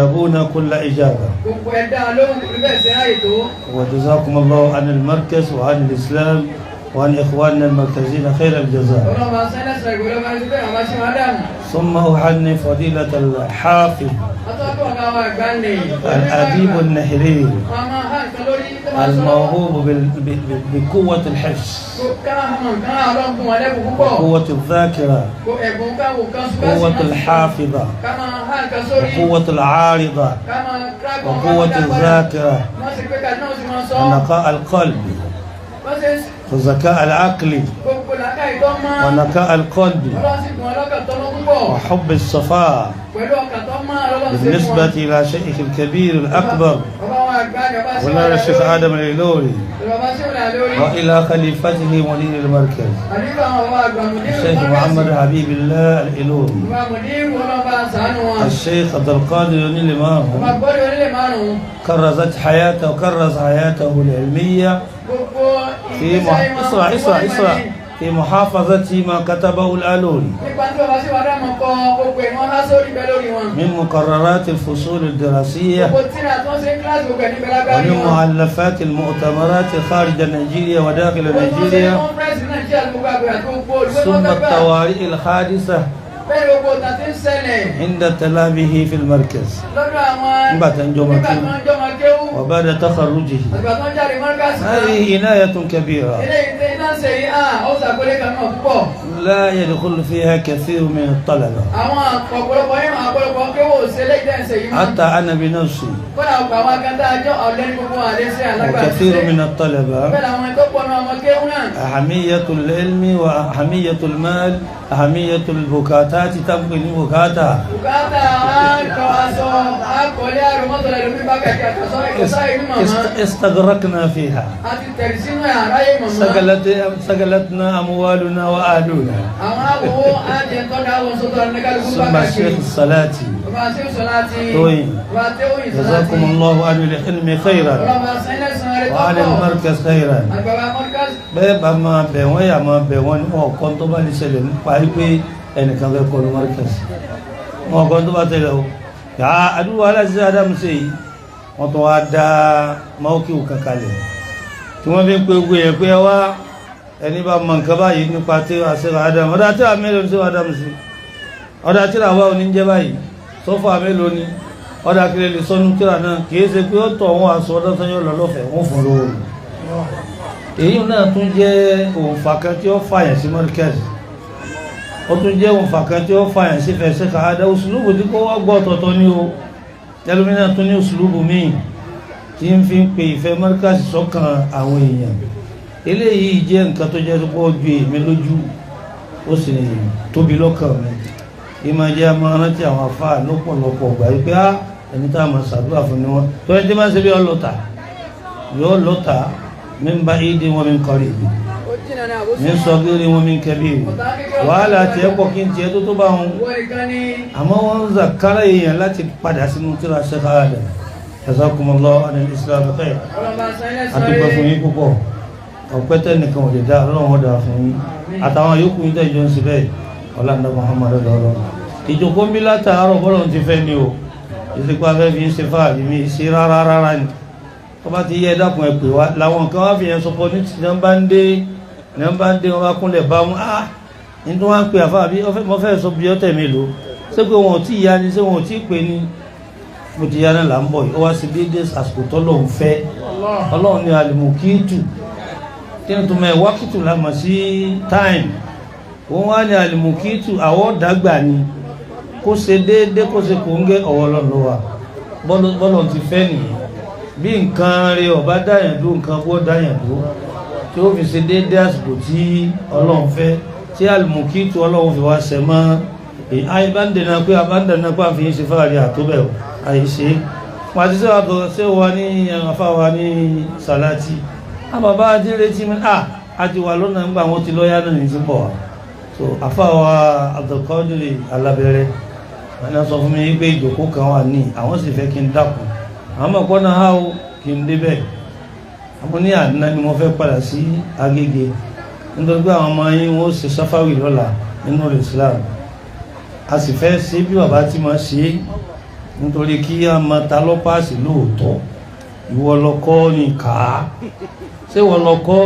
أجابونا كل إجابة. Gbogbo ẹ dá lóhùn kò ní bẹ́ẹ̀ ṣe ráyè tó. وجزاكم الله عن المركز وعن الإسلام وعن إخواننا المركزيين خير الجزاء. Ọlọ́run bá sẹ́lẹ̀ sọ̀rọ̀ ìgbòho bá ń ṣe bẹ́ẹ̀ bá ṣe máa dànù. ثم أهني فضيلة الحافظ Atọ́kọ̀ ọ̀gá wa àgbà ní. الأديب النحرير Wọ́n máa há nǹkan lórí tó máa sọ. الموهوب بقوة الحفظ Ká hàn nǹkan ọlọ́run fún wọn lẹ́bùn púpọ̀. وقوة الذاكرة، Kó ẹ̀bùn ká wò kan ṣùgbọ́n قوة الحافظة، ká máa há nǹkan sórí. وقوة العارضة، Ká máa kíráàkọ̀ وقوة الذاكرة، Wọ́n sì pé ká náà sì máa sọ. ونقاء القلب، Wọ́n ṣe وذكاء العقل، gbogbo làákàyè tó máa. ونقاء القلب، Ọlọ́run sì gùn ọlọ́kàn tó mọ́ púpọ̀. وحب الصفاء Pẹ̀lú ọkàn tó mọ́ ọlọ́run ṣe fún wọn. بالنسبة إلى شيخ الكبير الأكبر Bàbá wa àgbà ni bàbá ṣe wà مولانا الشيخ lórí. آدم الإيلوري، Bàbá ṣe wà lórí. وإلى خليفته مدير المركز Àlífà àwọn bàbá àgbà mùdírù الشيخ محمد حبيب الله الإيلوري، Bàbá mùdírù ọlọ́run bá ṣàánú wọn. الشيخ عبد القادر الإمام. Bàbá gbọ́dọ̀ onílé márùn-ún. كرزت حياته وكرز حياته العلمية Gbogbo في ìgbésí مح... ayé wọn. اسرع اسرع wọ́n اسرع ní في محافظة ما كتبه الألوري nípa tí bàbá ṣe wà dámọ̀ kọ gbogbo ẹ̀ wọ́n há sórí bẹ́ẹ̀ lórí wọn. من مقررات الفصول الدراسية Gbogbo tíra tó ń ṣe kíláàsì gbogbo ẹ̀ níbẹ̀ lágbárí ومن wọn. مؤلفات المؤتمرات خارج نيجيريا وداخل Gbogbo tó ń ṣe نيجيريا، kọ́nfẹ́rẹ́nsì Nàìjíríà gbogbo àgbẹ̀ àti gbogbo olùgbé tó ثم ń gbà. الطوارئ الحادثة Bẹ́ẹ̀ ni gbogbo ìtàn tí ń ṣẹlẹ̀ عند تلامه في المركز lọ́dọ̀ àwọn nígbà tó ń jọmọ nígbà kéwú. tó ń jọmọ kéwú. وبعد تخرجه. Àgbà tó ń jáde mọ́rkàsì náà. هذه عناية كبيرة Eléyìí tí iná ń ṣe yìí hàn ó ṣàkólé kan náà púpọ̀. لا يدخل فيها كثير من الطلبة، Àwọn ọ̀pọ̀lọpọ̀ yìí ọ̀pọ̀lọpọ̀ kéwú ò ṣe léyìí tẹ́ ń ṣe yìí mọ́. حتى أنا بنفسي Kódà ọ̀pọ̀ àwọn akẹ́ńtà àjọ ọ̀lẹ́ni gbogbo àlẹ́ sí alágbà وكثير من الطلبة. Bẹ́ẹ̀ làwọn tó pọ̀ náà ọmọ kéwú náà. أهمية العلم وأهمية المال، أهمية البكاتات، تبقي بكاتا. Bùkátà àkọ aṣọ àkọlé àrùmọ́tò lẹ́nu bá kẹ̀kẹ́ àkọsọ ẹ̀kọ́sá ìlú màmá. استغرقنا فيها. A ti tẹ̀lé sínú ẹ̀ àráyé màmá. سقلتنا أموالنا وأهلنا. Àwọn àwòwò àjẹ tọ́ka àwọn sọ́tọ̀ ní kálukú bá ثم الشيخ kàkiri. الصلاتي Bàbá ṣé Sọláàtì. tóyìn. Bàbá Tóyìn Sọláàtì. جزاكم الله عن العلم خيرا Ọlọ́mọ sẹ́lẹ̀ sàn rẹ̀ وعن tọ́pọ̀. المركز خيرا. Àgbàbà Mọ́rkàsì. Bẹ́ẹ̀ bá máa bẹ̀ wọ́n, yà máa bẹ̀ wọ́n ní wọn kọ́ tó bá lè ṣẹlẹ̀ nípa wípé ẹnìkan fẹ́ kọlu Markaz, wọn kọ́ tó bá tẹ̀lé o yà á àdúgbò aláṣẹ Ádámù ṣe yìí, wọ́n tún wá dá mọ́kìwù kankalẹ̀ tí wọ́n fi ń pe gbogbo yẹn pé ẹ wá, ẹni bá mọ nǹkan báyìí nípa tí àṣẹ Ádámù, ọ̀dà tí àmẹ́lò ṣe Ádámù sí, ọ̀dà tí àwa ò ní jẹ́ báyìí, sọ́fà mélòó ni, ọ̀dà kiri lè sọnù tíra náà, kì í ṣe pé ó tọ̀ wọ́n aṣọ ọdọ́ sọ́yọ́ lọ lọ́fẹ̀ẹ́, wọ́n fún lówó ni. Èyí náà tún jẹ́ òǹfà kan tí ó fàyàn sí Markaz, ó tún jẹ́ òǹfà kan tí ó fàyàn sí fẹsẹ̀ káàdá òṣùlùbù tí kò wá gbọ́ ọ̀tọ̀ọ̀tọ̀ ní o. Tẹlifíná tún ní òṣùlùbù míì tí ń fi ń pe ìfẹ́ Markaz sọ́kàn àwọn èèyàn. Eléyìí jẹ́ nǹkan tó jẹ́ pọ́ ju èmi lójú, ó sì tóbi lọ́kàn mi. Ìmọ̀ jẹ́ máa rántí àwọn afáà lọ́pọ̀lọpọ̀ gbà wípé á ẹni tá a máa ṣàdúrà fún ni wọ́n tó ẹni tí máa ń ṣe bí ọlọ́ta yóò lọ́ta min ba'idi wa min qaribi, Ó jìnnà ní àbúsùn. min sagiri wa min kabiri. Wàhálà tiẹ̀ pọ̀ kí n tiẹ̀ tó bá wọn. Wọ́n nìkan ní. Àmọ́ wọ́n ń zakara èèyàn láti padà sínú tíra Sheikh Adam. Jazakumullahu anil islam khair. Ọlọ́mọ sẹ́lẹ̀ sàn Àdúpẹ́ fún rẹ̀. yín púpọ̀, ọ̀pẹ́ tẹ́nìkan ò lè dá ọlọ́run ọ̀dà fún yín àtàwọn yòókù yín tẹ́jọ́ ń ṣe bẹ́ẹ̀. Ọ̀làǹdà Muhammad ọ̀dọ́rọ̀ ìjókòó ń bí látàárọ̀ bọ́lọ̀ ti fẹ́ ni o. Ìsìnkú afẹ́ fi ń ṣe fáàrí mi ṣe rárá rárá ni. Tó bá ti yẹ dákun ẹ pè wá làwọn kan wá fi yẹn sọpọ ní ti nọ́mbà ń dé nọ́mbà ń dé wọn bá kúnlẹ̀ bá wọn ah ní tí wọ́n á pè àfáà bí mo fẹ́ sọ bí ọ̀tẹ̀ mi lò ṣé pé wọn ò tí ì ya ni, ṣé wọn ò tí ì pè ní mo ti ya náà là ń bọ̀ yìí. Ó wá sí déédéé àsìkò tọ́lọ́run fẹ́. Ọlọ́run ní alìmùkítù kí ni tó mẹ́ wákìtù la mọ̀ sí time, òun wá ní alìmùkítù àwọ̀ dàgbà ni kó ṣe déédéé, kó ṣe kò ń gé ọwọ́ ọlọ́run ló wà. Bọ́lọ̀ ti fẹ́ nìyẹn. Bí nǹkan rẹ ọba dáyàn dúró, nǹkan bó dáyàn dúró tí ó fi ṣe déédéé àsìkò tí ọlọ́run fẹ́, tí alìmùkítù ọlọ́run fi wá ṣẹ mọ́ èyí. Àyè bá ń dènà pé a bá ń dènà pé a fi ń ṣe fáàrí àtúbẹ̀ o àyè ṣe é wọ́n àti sẹ́wà bọ̀ ṣé wà ní afáwa ní sàláàtì a bàbá àti retí mi a ti wà lọ́nà ńgbà wọn ti lọ́yà náà ní ti bọ̀ wá. So afáwa Abdulkadir Alábẹ́rẹ́ wọn náà sọ fún mi pé ìjòkó kan wà ní àwọn sì fẹ́ kí n dákun, àwọn ọmọ náà há o kí n débẹ̀. Àwọn ní àná ni mo fẹ́ padà sí Agége nítorí pé àwọn ọmọ yín wọ́n ṣe sáfáwì lọ́la nínú Islam, a sì fẹ́ ṣe bí bàbá tí máa ṣe é. Nítorí kí a máa ta lọ páàsì lóòótọ́. Ìwọ lọkọ́ ni kà á. Ṣé ìwọ lọkọ́?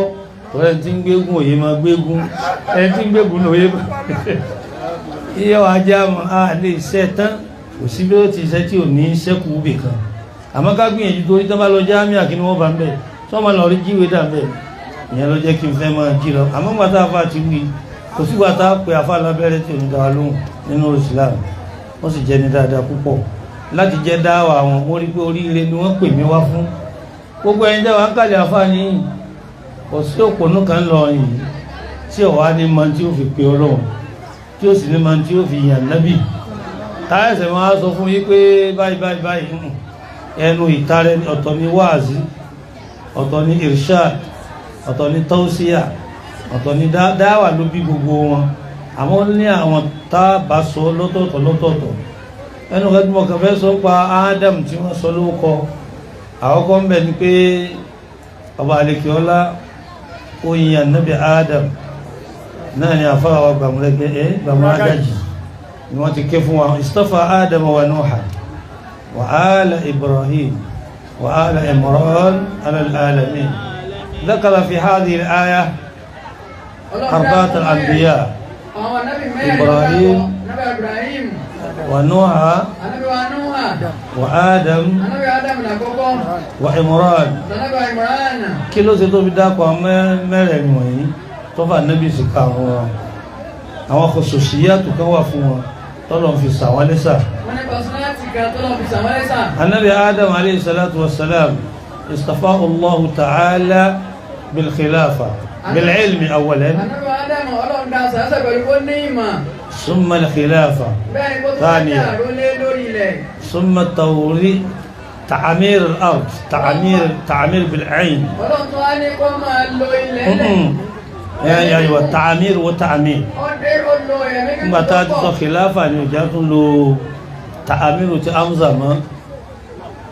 Tọ́lá ẹni tí ń gbégún òye máa gbégún. Ẹni tí ń gbégún lòye máa. Iye wa jẹ́ àmọ́ a lè ṣe tán. Kò sí bí ó ti ṣe tí ò ní ṣẹ́kù bì kan. Àmọ́ ká gbìyànjú torí tán bá lọ jámíà kí ni wọ́n bá ń bẹ̀. Tí wọ́n máa lọ rí jíwèé dà ń bẹ̀. Ìyẹn ló jẹ́ kí n fẹ́ máa jí lọ. Àmọ́ ńgbà tá a fà ti wí, kò sígbà tá a pe àfa lábẹ́rẹ́ tí ò ní dá wa lóhùn nínú Islam. Wọ́n sì jẹ́ ní dáadáa púpọ̀. Láti jẹ́ dáwà àwọn, mo rí pé oríire ni wọ́n pè mí wá fún. Gbogbo ẹni tẹ́wàá ń kàlẹ̀ àfa ní kò sí òpònú kan lọ yìí tí ọ̀wá ní máa tí ó fi pe Ọlọ́run, tí ó sì ní máa tí ó fi yàn nábì. Táyẹ̀sẹ̀ máa sọ fún yín pé báyìí báyìí báyìí, ẹnu ìtarẹ ọ̀tọ̀ ni wáàzí, ọ̀tọ̀ ni irshad, ọ̀tọ̀ ni tausiya, ọ̀tọ̀ ni dáwà ló bí gbogbo wọn. Àmọ́ ní àwọn tá a bá sọ lọ́tọ̀ọ̀tọ̀ lọ́tọ̀ọ̀tọ̀. Ẹnu kan tí mo kàn fẹ́ sọ pa Adam tí wọ́n sọ lórúkọ. Àkọ́kọ́ ń bẹ̀ ni pé ọba Alekiola ó yin Ànábì Adam náà ni àfáà wa gbàmúlẹ́gbẹ́ gbàmúlágàjì ni wọ́n ti ké fún wa. Istafa Adam wa Nuha wa ala Ibrahim wa ala Imran ala al-alamin. Dhakara fi hadhihi al-aya arba'at al-anbiya Ibrahim wa Nuha wa Adam wa Imran. Kí ló ṣe tó fi dákọ̀ mẹ́rẹ̀ẹ̀rin wọ̀nyí tó fà nábì sí ká wọn? Àwọn khususiyatu kan wà fún wọn tọ́lọ̀ fi sàwọn lẹ́sà. Ànábì Adam alayhi salatu wa salam istafahu Allahu ta'ala bil khilafa bil ilmi awwalan ثم الخلافة ثانيا ثم التوري تعمير الأرض تعمير تعمير بالعين يعني أيوة تعمير وتعمير nígbà tá a ti sọ khilafa ni ìjà tún lo tààmírù ti amza mọ́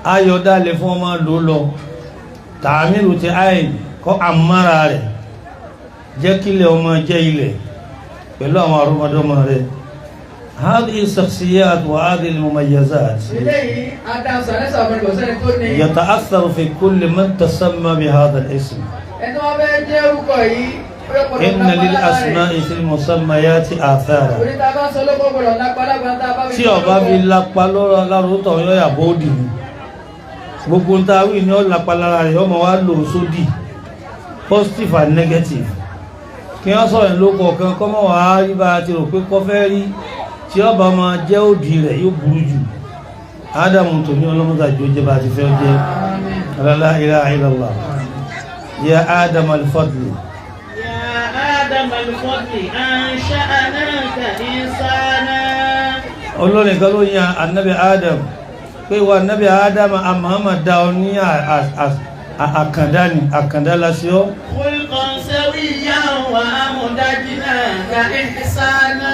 ayọ̀dálẹ̀ fún ọmọ ló lọ tààmírù ti ayin kọ́ àmàrà rẹ̀ jẹ́ kílẹ̀ ọmọ jẹ́ ilẹ̀ pẹ̀lú àwọn arúmọdọ́mọ rẹ̀. هذه الشخصيات وهذه المميزات يتأثر في كل من تسمى بهذا الاسم. إن للأسماء في المسميات آثارا. Tí ó bá fi lápá lọ́rọ̀ lárútọ̀ yóò yà bóòdì ni. Gbogbo ń ta wí ni ó lápá lára rẹ̀ ọmọ wa lò sódì, positive and negative. Kí wọ́n sọ̀rọ̀ ló kọ̀ọ̀kan kọ́mọ̀ wá rí bá a ti rò pé kọ́ fẹ́ rí, tí ó bá máa jẹ́ òdì rẹ̀ yóò burú jù. Ádámù tó ní ọlọ́mọdé àjò jẹ́ bá a ti fẹ́ jẹ́. La ilaha illallah. Ya Adam al-Fadli. Ya Adam al-Fadli ansha'naka insana. Olórin kan ló yan Ànábì Adam pé wa Ànábì Adam àmàmà dá ọ ní àkàndá ni, àkàndá la sí ọ. Khulqan sawiyyan wa amdadnaka ihsana.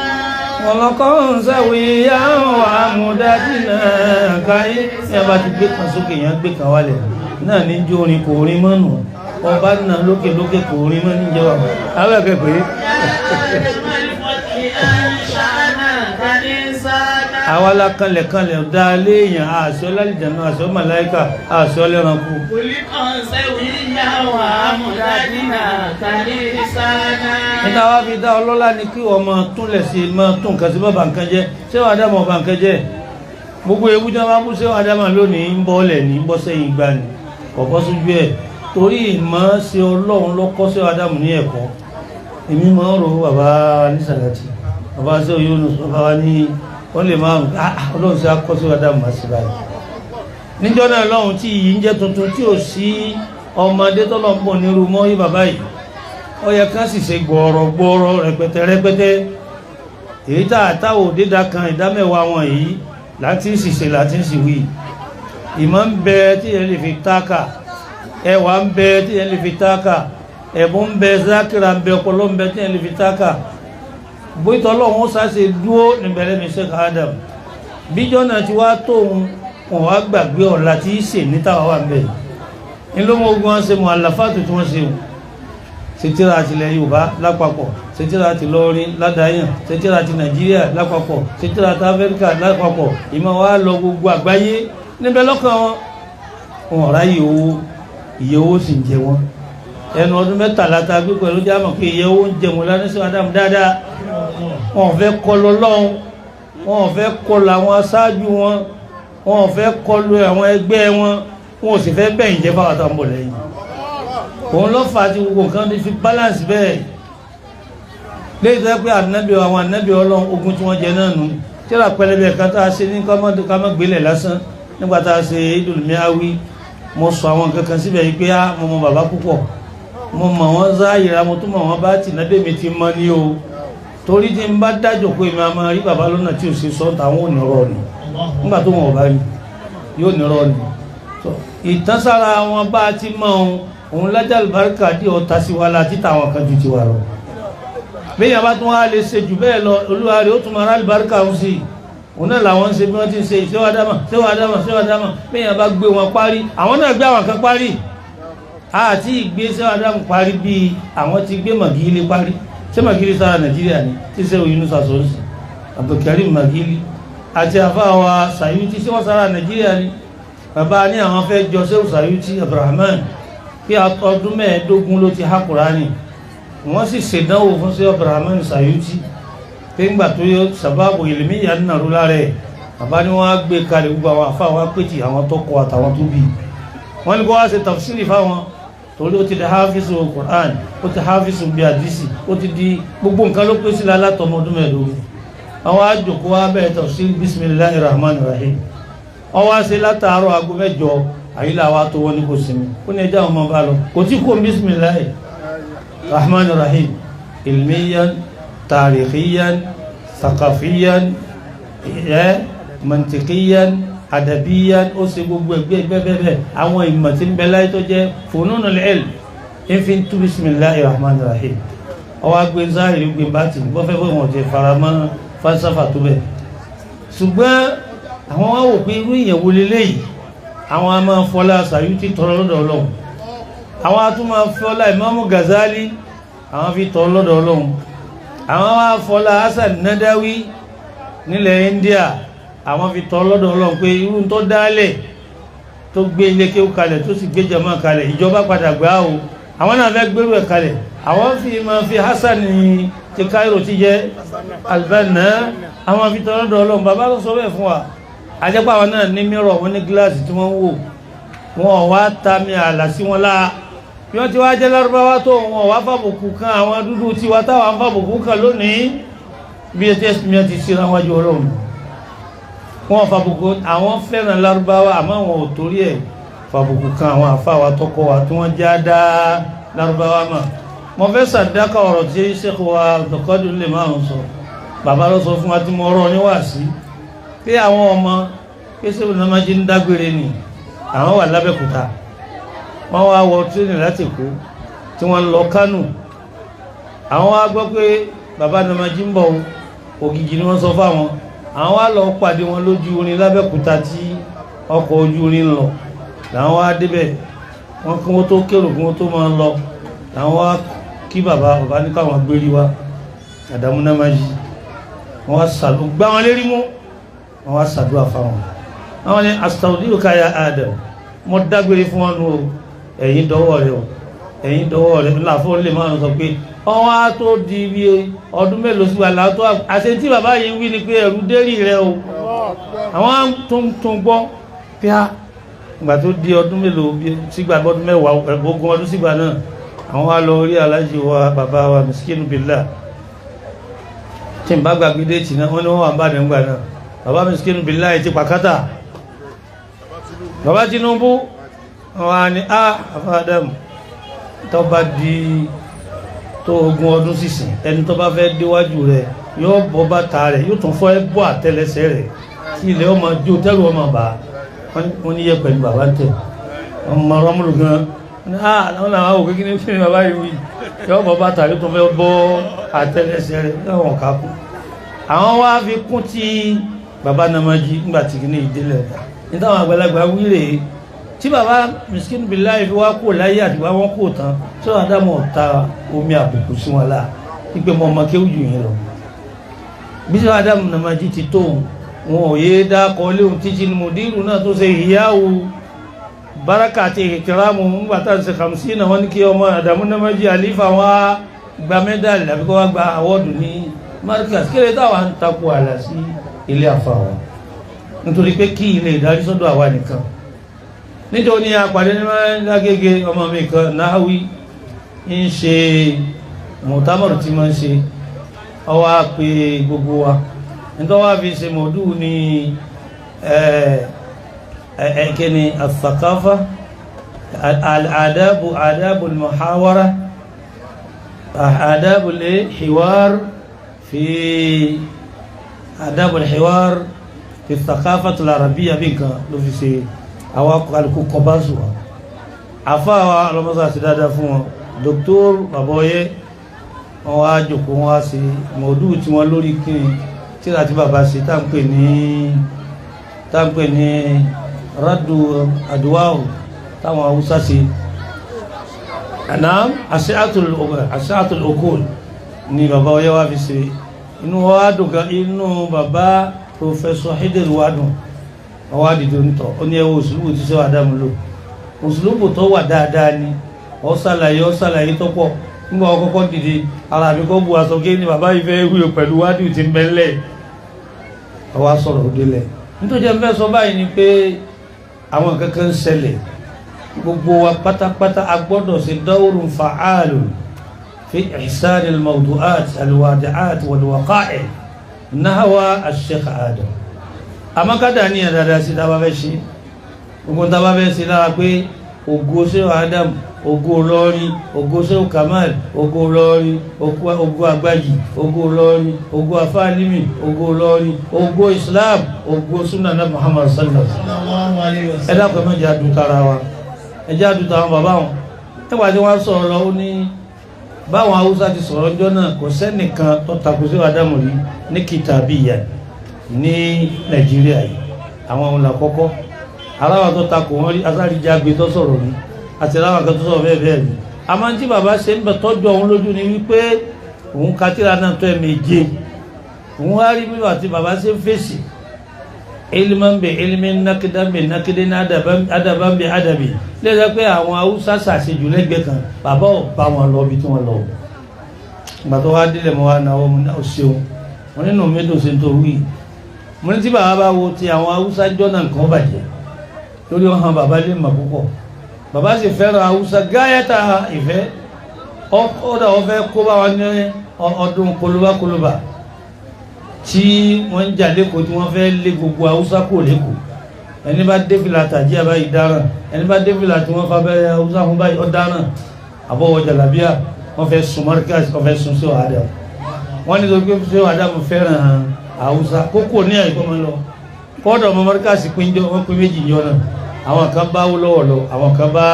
Khulqan sawiyyan wa amdadnaka. Ní a bá ti gbé kan sókè yẹn gbé kan wálẹ̀ náà ní jó orin kò rin mọ́nù ọba náà lókè lókè kò rin mọ́ níjẹ́ wà. Àwọn ẹ̀kẹ́ pé. Àwa la kanlẹ̀ kanlẹ̀ dá léèyàn àṣọ lálìjànú àṣọ màláíkà àṣọ lẹ́ranko. Níta wá fi dá ọlọ́lá ni kí ọmọ túnlẹ̀ sí máa tún nǹkan sí bàbá nǹkan jẹ́. Ṣé wàá dámọ̀ ọba nǹkan jẹ́? Gbogbo ewu tí wọ́n bá bú ṣé wàá dámọ̀ lónìí ń bọ́ọ̀lẹ̀ ní ń bọ́ sẹ́yìn gbà ní kọ̀kọ́ sójú ẹ̀. Torí ìmọ̀ ṣe Ọlọ́run ló kọ́ ṣé wàá dámọ̀ ní ẹ̀kọ́. Èmi máa ń ro bàbá nísàlàtì, bàbá ṣé oyún bàbá wa ní wọ́n lè máa Ọlọ́run ṣe akọ́ ṣé wàá dámọ̀ máa ṣe báyìí. Níjọ́ náà lọ́hùn tí iyì ń jẹ́ tuntun tí ò sí ọmọdé tọ́lọ́ ń bọ̀ nírú mọ́ yí bàbá yìí. Ó yẹ ká sì ṣe gbọ̀ọ̀rọ̀ gbọ̀ọ̀rọ̀ rẹpẹtẹ rẹpẹtẹ. Èyí tá àtàwò dídá kan ìdá mẹ́wàá wọn yìí láti ń ṣìṣe láti ń ṣìwí. Ìmọ̀ ń bẹ tí yẹn lè fi táàkà, ẹwà ń bẹ tí yẹn lè fi táàkà, ẹ̀bùn ń bẹ, zákìrà ń bẹ, ọpọlọ ń bẹ tí yẹn lè fi táàkà. Bóyítọ́ Ọlọ́run ó sáṣe dúró níbẹ̀rẹ̀ mi Sheikh Adam. Bíjọ́ náà ti wá tóun wọn wá gbàgbé ọ̀la tí í ṣe ní táwa wà ń bẹ̀. Ní ló mọ ogun wọn ṣe mọ àlàfáàtò tí wọ́n ṣe o. Ṣe tíra tilẹ̀ Yorùbá lápapọ̀, ṣe tíra ti Ìlọrin ládàáyàn, ṣe tíra ti Nàìjíríà lápapọ̀, ṣe tíra ti Áfíríkà lápapọ̀. Ìmọ̀ wa lọ gbogbo àgbáyé níbẹ̀ lọ́kàn wọn. Wọn ọ̀rá yìí owó, iye owó sì ń jẹ wọn. Ẹnu ọdún 13 tá a gbé pẹ̀lú jámọ̀ pé iye owó ń jẹ wọn lánàá Ádámù dáadáa. Wọn ò fẹ́ kọlu Ọlọ́run, wọn ò fẹ́ kọlu àwọn aṣáájú wọn, wọn ò fẹ́ kọlu àwọn ẹgbẹ́ wọn, wọn ò sì fẹ́ bẹ̀yìn jẹ́ fáwọn àtàwọn bọ̀ lẹ́yìn. Òun ló fà á tí gbogbo nǹkan fi balance bẹ́ẹ̀. Léyìí tó yẹ pé ànábì àwọn ànábì Ọlọ́run ogun tí wọ́n jẹ náà nù. Tíra pẹlẹbẹ kan tá a ṣe ní ká má gbélé lásán nígbà tá a ṣe Idul Miawi, mo sọ àwọn nǹkan kan síbẹ̀ yìí pé á mo mọ bàbá púpọ̀, mo mọ̀ wọ́n záyìíra, mo tún mọ̀ wọ́n bá tì nábẹ́ mi ti mọ ní o. Torí tí n bá dájò pé mi a máa rí bàbá lọ́nà tí ò ṣe sọ́ńtà àwọn ò ní rọ ni. Nígbà tó wọn ò bá rí yóò ní rọ ni. Ìtánsára wọn bá ti mọ òun, òun lájà àlùbáríkà dí ọ̀tá sí wa la títà àwọn kan ju tiwa lọ. Bẹ́ẹ̀ bá tún wá lè ṣe jù bẹ́ẹ̀ lọ, olúwa rẹ̀ ó tún máa rá àlùbáríkà ń sí i. Òun náà làwọn ń ṣe bí wọ́n ti ń ṣe ṣéwà dámà ṣéwà dámà ṣéwà dámà. Bẹ́ẹ̀ bá gbé wọn parí, àwọn náà gbé àwọn kan parí. Àti ìgbé ṣéwà dámà parí bíi àwọn ti gbé Màgílì parí. Ṣé Màgílì sára Nàìjíríà ni tí ṣé òyìnbó sàṣọ́ọ̀sì Abdulkarim Màgílì àti àfáàwà Sàyútì ṣé wọ́n sára Nàìjíríà ni? Bàbá ní àwọn fẹ́ jọ ṣéwù Sàyútì Abdulrahman pé ọdún 25 ló ti há Kùránì. Wọ́n sì ṣèdánwò fún sí Abdulrahman Sàyútì pé ńgbà tó yọ sàbáàbò ìlmíyà ń nàró lára ẹ̀. Bàbá ní wọ́n á gbé kalẹ̀ gbogbo àwọn àfáà wá péjì àwọn tó kọ àtàwọn tó bí. Wọ́n ní kó wá ṣe tafsiri fáwọn torí ó ti di hafizu Qur'an, ó ti hafizu bí àdìsí, ó ti di gbogbo nǹkan ló pèsè látọmọ ọdún 25. Àwọn àjòkó wa bẹ̀rẹ̀ tafsiri bismillahir rahmanir rahim. Wọ́n wá ṣe látàárọ̀ aago 8 àyílà wa tó wọ́n ní kò sinmi. Ó ní ẹjẹ́ àwọn ọmọ bá lọ. Kò tí kò bismillahir rahmanir rahim. Ilmiyan, tarihiyan, thaqafiyan, mantiqiyan, adabiyan, ó ṣe gbogbo ẹgbẹ́ bẹ́ẹ̀ àwọn ìmọ̀ tí ń bẹ láyé tó jẹ́ fununul ilm ń fi tú bismillahir rahmanir rahim. Ọwọ́ agbé záhìrì gbé bátì bọ́fẹ́ bọ́ wọn ti faramọ́ falsafa tó bẹ̀. Ṣùgbọ́n àwọn wá wò pé irú ìyẹn wo leléyìí, àwọn a máa fọlá Sàyútì tọrọ lọ́dọ̀ Ọlọ́run, àwọn a tún máa fọlá Ìmáàmù Gazali àwọn fi tọrọ lọ́dọ̀ Ọlọ́run, àwọn wá fọlá Hasan Nadawi nílẹ̀ India àwọn fi tọrọ lọ́dọ̀ Ọlọ́run pé irú tó dálẹ̀ tó gbé ilé kéwú kalẹ̀ tó sì gbé jàmá kalẹ̀ ìjọba padà gbà o, àwọn náà fẹ́ gbérú ẹ̀ kalẹ̀. Àwọn fi máa fi Hasan ti Cairo ti jẹ́ Al-Banna àwọn fi tọrọ lọ́dọ̀ Ọlọ́run. Bàbá ló sọ bẹ́ẹ̀ fún wa. Àjẹpọ̀ àwọn náà ní mírọ̀ wọn ní gíláàsì tí wọ́n ń wò, wọn wá ta mi àlà sí wọn láà. Bí wọ́n ti wá jẹ́ lárúbáwá tó wọn wá fàbùkù kan àwọn dúdú tiwa táwọn fàbùkù kan lónìí bí ẹ ti síra wájú Ọlọ́run. Wọn fàbùkù, àwọn fẹ́ràn lárúbáwá àmọ́ àwọn ò torí ẹ̀ fàbùkù kan àwọn àfáwà tọkọ wa tí wọ́n já dá lárúbáwá mà. Mo fẹ́ sàdákà ọ̀rọ̀ tí Sheikh wa Abdulkadir lè máa ń sọ. Bàbá ló sọ fún wa tí mo rọ níwàásí pé àwọn ọmọ pé sẹ́wọ̀n náà máa jí ń dágbére ni àwọn wà lábẹ́kúta. Wọ́n wá wọ tírénì láti Èkó tí wọ́n lọ Kánò. Àwọn wá gbọ́ pé bàbá náà máa jí ń bọ̀ ògìgì ni wọ́n sọ fáwọn. Àwọn wá lọ pàdé wọn lójú orin lábẹ́kúta tí ọkọ̀ ojú orin ń lọ. Làwọn wá débẹ̀ wọ́n kí wọ́n tó kérò kí wọ́n tó máa lọ. Làwọn wá kí bàbá bàbá ní káwọn gbérí wá Àdàmú náà máa yí. Wọ́n wá sàlù gbá wọn lérí mú. Wọ́n wá ṣàdúrà fáwọn. Àwọn ni astaudiruka ya Adam, mo dágbére fún wọn o, ẹ̀yin dọwọ́ rẹ o, ẹ̀yin dọwọ́ rẹ. Láàfọ́ lè máa sọ pé ọwọ́n á tó di bí ọdún mélòó sí wa látọ́ àṣẹ tí bàbá yìí wí ni pé ẹ̀rù dérì rẹ o. Àwọn tó ń tún gbọ́ pé á ìgbà tó di ọdún mélòó sígbà ọdún 10 ogún ọdún sígbà náà, àwọn wá lọ rí aláàjì wa bàbá wa Miskinu Billah. Tí n bá gbàgbé déètì náà, wọ́n ní wọ́n wà ń bá nígbà náà. Bàbá Miskinu Billah ti pàkátà. Bàbá Tinubu wọ́n ní á àfáàdàmù tó bá di tó ogún ọdún sísìn ẹni tó bá fẹ́ déwájú rẹ̀ yóò bọ́ bàtà rẹ̀ yóò tún fọ́ ẹ bọ́ àtẹlẹsẹ̀ rẹ̀ tí ilẹ̀ ọmọ jó tẹ́rù ọmọ bá. Wọ́n ní yẹ pẹ̀lú bàbá ń tẹ̀ ọmọ rọmúlù gan. Àwọn làwọn òkè kí ní fún bàbá yìí wí yóò bọ́ bàtà yóò tún fẹ́ bọ́ àtẹlẹsẹ̀ rẹ̀ láwọn kà kú. Àwọn wá fi kún tí bàbá Namaji ńgbà tí kìíní ìdílé ọ̀tá ní táwọn àgbàlagbà wílé Tí bàbá Miskin Billahi fi wá kó láyé àtìwá wọn kó tán, tí wọn dámọ̀ ta omi àbùkù sí wọn la wípé mo ọmọ kéwù jù yín lọ. Bí sọ Ádámù Namaji ti tó wọn ò yé dákọ léwu títí ni mùdírù náà tó ṣe ìyáwó baraka àti ìkìrámù ńgbà tá à ń ṣe kàmsí náà wọn ní kí ọmọ Ádámù Namaji àlífà wọn á gba mẹ́dàlì àbí kó wá gba àwọ́dù ní Markaz. Kéré táwa ń takò àlà sí ilé àfa wa nítorí pé kí ilé ìdarí sọ́dọ̀ àwa nìkan. Nítorí àpàdé ní Lágége ọmọ mi kan Náháwí ń ṣe mọ̀támọ̀rù tí máa ń ṣe, ọwọ́ á pe gbogbo wa nítorí wá fi ṣe mọ̀dú ní ẹ̀ẹ́kẹ́ni àthàkáfà àdábù àdábù al-muhawara àdábù al-hiwar fi àdábù al-hiwar fi thaqafat al-arabiyya bí nǹkan ló fi ṣe àwọn alùkù kọbáṣù wa. Àfáà wa ọlọ́mọ́sá àti dáadáa fún wọn, Dr. Baboye, wọn wá jòkó wọn wá sí mọ̀ọ́dù tí wọ́n lórí kíni tíra tí bàbá ṣe tá ń pè ní rádù àdúwáhù táwọn Haúsá ṣe àná àṣíàtùl okòl ni bàbá Ọyẹ́ wá fi ṣe. Inú wa dùn gan, inú bàbá Professor Hidel wa dùn, wọ́n wá dìde ń tọ̀ ó ní ẹwọ́ òṣùlùbù tí sẹ́wà dáàmú lò, òṣùlùbù tó wà dáadáa ni. Ó ṣàlàyé tó pọ̀. Nígbà wọn kọ́kọ́ dìde ara mi kọ́ bu aṣọ kí ni bàbá yìí fẹ́ wúyo pẹ̀lú wádìí tí ń bẹ́lẹ̀, ọwọ́ sọ̀rọ̀ ó délẹ̀. Nítorí ẹ fẹ́ sọ báyìí ni pé àwọn kankan ń ṣẹlẹ̀, gbogbo wa pátápátá a gbọ́dọ̀ ṣe dawrun fa'alun fi ihsan al-mawdu'at al-wadi'at wal-waqa'i nahwa al-Sheikh Adam. Àmọ́ ká dà níyàn dáadáa sí tábà fẹ́ ṣe, gbogbo tábà fẹ́ ṣe lára pé ògo Sheikh Adam, ògo Ìlọrin, ògo Sheikh Kamal, ògo Ìlọrin, ògo Àgbàjì, ògo Ìlọrin, ògo Afálímì, ògo Ìlọrin, ògo Islam, ògo Sunnah Muhammad sallallahu alaihi wasallam. Ẹ dákun, ẹ má jẹ́ àdùtà ara wa, ẹ jẹ́ àdùtà àwọn bàbá wọn. Nígbà tí wọ́n sọ̀rọ̀ lọ, ó ní báwọn Haúsá ti sọ̀rọ̀ ọjọ́ náà, kò sẹ́nìkan tó takò sí Ádámù rí ní kìtàbíyà ní Nàìjíríà yìí, àwọn ohun làkọ́kọ́ aláwọ̀ tó takò wọ́n rí asáríjàgbé tó sọ̀rọ̀ ní àti aláwọ̀ kan tó sọ̀rọ̀ bẹ́ẹ̀ bẹ́ẹ̀ ni. Àmọ́ tí bàbá ṣe ń bẹ̀ tọ́jú òun lójú ni wípé òun ka tírà náà tó ẹ̀mẹ̀je, òun wá rí wíwà tí bàbá ṣe ń fèsì ilman bi ilmin nakidan bi nakidin adaban bi adabi lẹ́sẹ̀ pé àwọn Haúsá ṣàṣejù lẹ́gbẹ̀ẹ́ kan, bàbá ò bá wọn lọ ibi tí wọ́n lọ. Ìgbà tó wá délẹ̀ mọ́ wá náwó mu náà ṣeun wọn nínú mi dùn sí nítorí mo ní tí bàbá bá wo ti àwọn Haúsá jọ́nà nǹkan bàjẹ́ lórí ọ̀hán bàbá lè mọ̀ púpọ̀. Bàbá sì fẹ́ràn Haúsá gáyàtà ìfẹ́ ọ̀dà ọ̀fẹ́ kó bá wọn ní ọdún kolobakoloba tí wọ́n ń jà lẹ́kọ̀ọ́, tí wọ́n fẹ́ lé gbogbo Haúsá kò lẹ́kọ̀ọ́. Ẹni bá dé fìlà tàjí àbáyé dáràn, ẹni bá dé fìlà tí wọ́n fa bẹ́rẹ̀ Haúsá fún báyìí ọ̀dáràn, àbọ̀wọ̀ jàlábíà wọ́n fẹ́ sun Markaz, wọ́n fẹ́ sun Sheikh Adam. Wọ́n ní sọ pé Sheikh Adam fẹ́ràn Haúsá kókó ní àyíkọ́ máa lọ kọ́dọ̀ ọmọ Markaz pín jọ, wọ́n pín méjì jọ náà, àwọn kan bá Awólọ́wọ̀ lọ, àwọn kan bá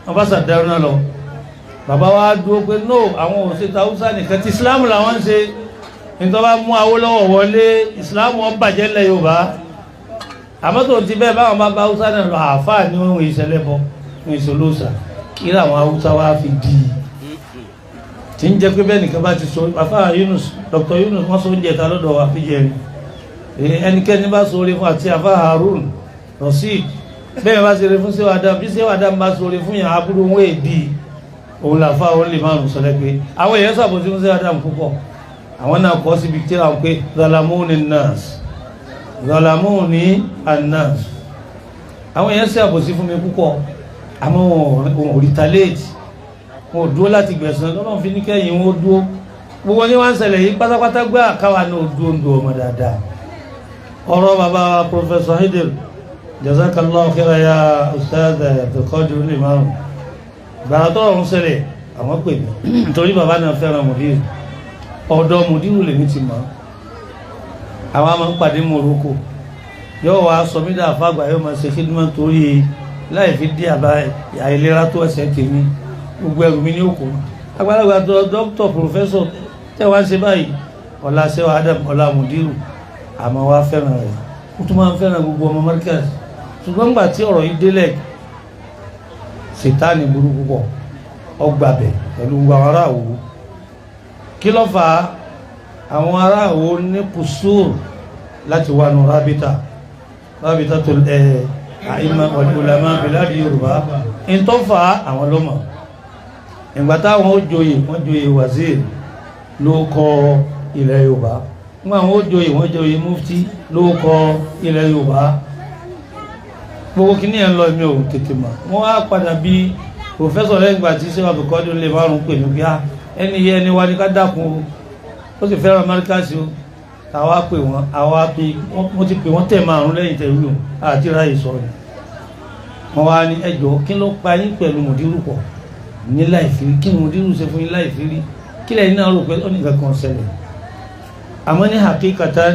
wọ́n bá Sàdáúná náà lọ. Bàbá wa dúró pé no, àwọn òṣèlú Haúsá nìkan tí Islam làwọn ń ṣe, nítorí bá mú Awólọ́wọ̀ wọlé Islam wọn bàjẹ́ lẹ̀ Yorùbá. Àmọ́ tó ti bẹ́ẹ̀ báwọn bá bá Haúsá náà lọ, àáfàá ni wọ́n ń ìṣẹ̀lẹ̀ bọ ń ìṣòlóṣà kí làwọn Haúsá wa fi di tí ń jẹ́ pé bẹ́ẹ̀ nìkan bá ti sọ àfáà Yunus, Dr. Yunus wọ́n sọ oúnjẹ ta lọ́dọ̀ wa fi jẹrin, ẹnikẹ́ni bá sọ orí fún àti àfáà Harun Rasheed bẹ́ẹ̀ bá ṣe rí fún Sheikh Adam, bí Sheikh Adam bá sọ orí fún yàn aburú wọn èdè òun làfáà òun lè márùn sọ lẹ́pẹ́ àwọn èèyàn sàbòsí fún Sheikh Adam púpọ̀. Àwọn náà kọ́ síbi tí àwọn pé zalamuni nas, zalamuni anas, àwọn èèyàn sàbòsí fún mi púpọ̀, àmọ́ wọn ò retaliate, wọn ò dúró láti gbẹ̀san, lọ́nà fi ní kẹ́yìn wọn ó dúró. Gbogbo ní wọ́n ń ṣẹlẹ̀ yìí pátápátá gbá káwa náà dúró ń do ọmọ dáadáa. Ọ̀rọ̀ bàbá wa Professor Hidel, jazakallahu khaira ya Ustaz Abdulkadir Limam, gbàrà tó ọ̀run ṣẹlẹ̀ àwọn pè mí torí bàbá náà fẹ́ràn mùdírù, ọ̀dọ̀ mùdírù lèmi ti mọ̀, àwọn máa ń pàdé Morocco, yóò wá sọ mí dà fàgbà, yóò máa ṣe kídùmọ̀ torí láì fi dí àbá àìlera tó ẹsẹ̀ tèmi, gbogbo ẹrù mi ní òkú. Àgbàlagbà tó dókítà pòfẹ́sọ̀ tẹ́ wá ṣe báyìí, ọ̀la Sheikh Adam, ọ̀la mùdírù, àmọ́ wá fẹ́ràn rẹ̀, ó tún máa ń fẹ́ràn gbogbo ọmọ Markaz. Ṣùgbọ́n gbà tí ọ̀rọ̀ yìí délẹ̀, Sìtáànì burú púpọ̀, ọgbàbẹ̀ pẹ̀lú gbogbo àwọn ará Ìwó. Kí ló fà á? Àwọn ará Ìwó ní kùsùr láti wà nù rábítà rábítà tó ẹ̀ àìmọ̀ ulama biladi Yorùbá. Ń tó fà á àwọn ló mọ̀. Ìgbà táwọn ó joyè, wọ́n joyè wazir ló kọ ilẹ̀ Yorùbá. Nígbà àwọn ó joyè, wọ́n joyè mufti ló kọ ilẹ̀ Yorùbá. Gbogbo kìíní ẹ̀ ń lọ, èmi ò tètè mọ̀. Wọ́n á padà bí pòfẹ́sọ̀ lẹ́yìn ìgbà tí sèwà bùkọ́dé lè márùn pè mí pé á ẹni yẹ ẹni wá ní ká dákun o, ó sì fẹ́ràn Amẹ́ríkà sí o. Àwa pè wọ́n, àwa pè wọ́n, ti pè wọ́n tẹ̀ márùn lẹ́yìn tẹ̀ wí o, àti ráyè sọ ni. Wọ́n wá ní ẹjọ́ kí ló pa yín pẹ̀lú mùdírù pọ̀ ní láìfírí? Kí ni mùdírù ṣe fún yín láìfírí? Kí lẹ́yìn náà rò pé ó ní nǹkan kan ṣẹlẹ̀? Àmọ́ ní hakíkata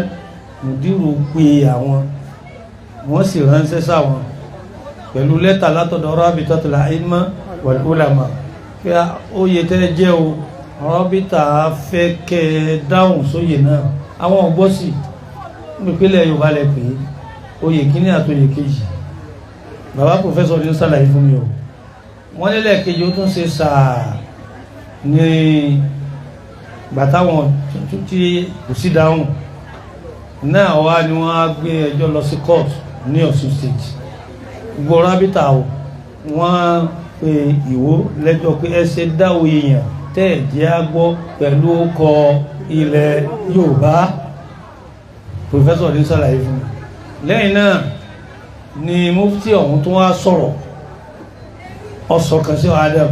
mùdírù pé àwọn, wọ́n sì ránṣẹ́ sáwọn pẹ̀lú lẹ́tà látọ̀dọ̀ Rabitatul A'imma wal Ulama pé oyè tẹ́ jẹ́ o, Rabita fẹ́ kẹ́ ẹ dáhùn sóyè náà. Àwọn ọ̀gbọ́sì nípínlẹ̀ Yorùbá lẹ pé oyè kíní àtòyè kejì. Bàbá pòfẹ́sọ̀ ní sàlàyé fún mi o. Wọ́n nílẹ̀ kejì ó tún ṣe sàá ní gbàtàwọn tuntun tí kò sí dáhùn náà wá ni wọ́n á gbé ẹjọ́ lọ sí court ní Ọ̀ṣun State. Gbogbo rábítà o, wọ́n pe Ìwó lẹ́jọ́ pé ẹ ṣe dáwọ́ èèyàn tẹ́ ẹ̀ jẹ́ á gbọ́ pẹ̀lú ọkọ̀ ilẹ̀ Yorùbá. Pòfẹ́sọ̀ ní sàlàyé fún mi. Lẹ́yìn náà ni mufti ọ̀hún tó wá sọ̀rọ̀ ọ̀sọ̀ kan sí Adam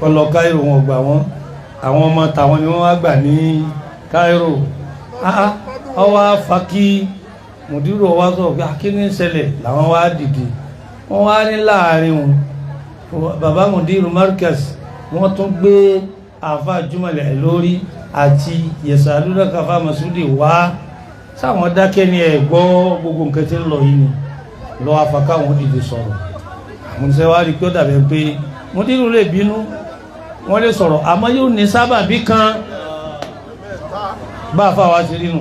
ọlọ Cairo, wọn gbà wọn, àwọn ọmọ tàwọn ni wọ́n wá gbà ní Cairo. Ọwọ́ afakí mùdírò wa sọ̀rọ̀ pé kí ní ṣẹlẹ̀, làwọn wá dìde. Wọ́n wá ní láàrin òun bàbá mùdírò Markaz, wọ́n tún gbé àfa Jùmọ̀lẹ̀ lórí àti yẹ̀sàlúdà káfá Masudi wá sáwọn dákẹ́ ní ẹ̀ gbọ́ gbogbo nǹkan tí ń lọ yìí ni lọ́wọ́ afaka wọn dìde sọ̀rọ̀. Àwọn oníṣẹ́ wa rí pé ó dàbẹ̀ pé mùdírò lè bínú, wọ́n lè sọ̀rọ̀, àmọ́ yóò ní sábàbí kan bá a fa wa ti rí nù.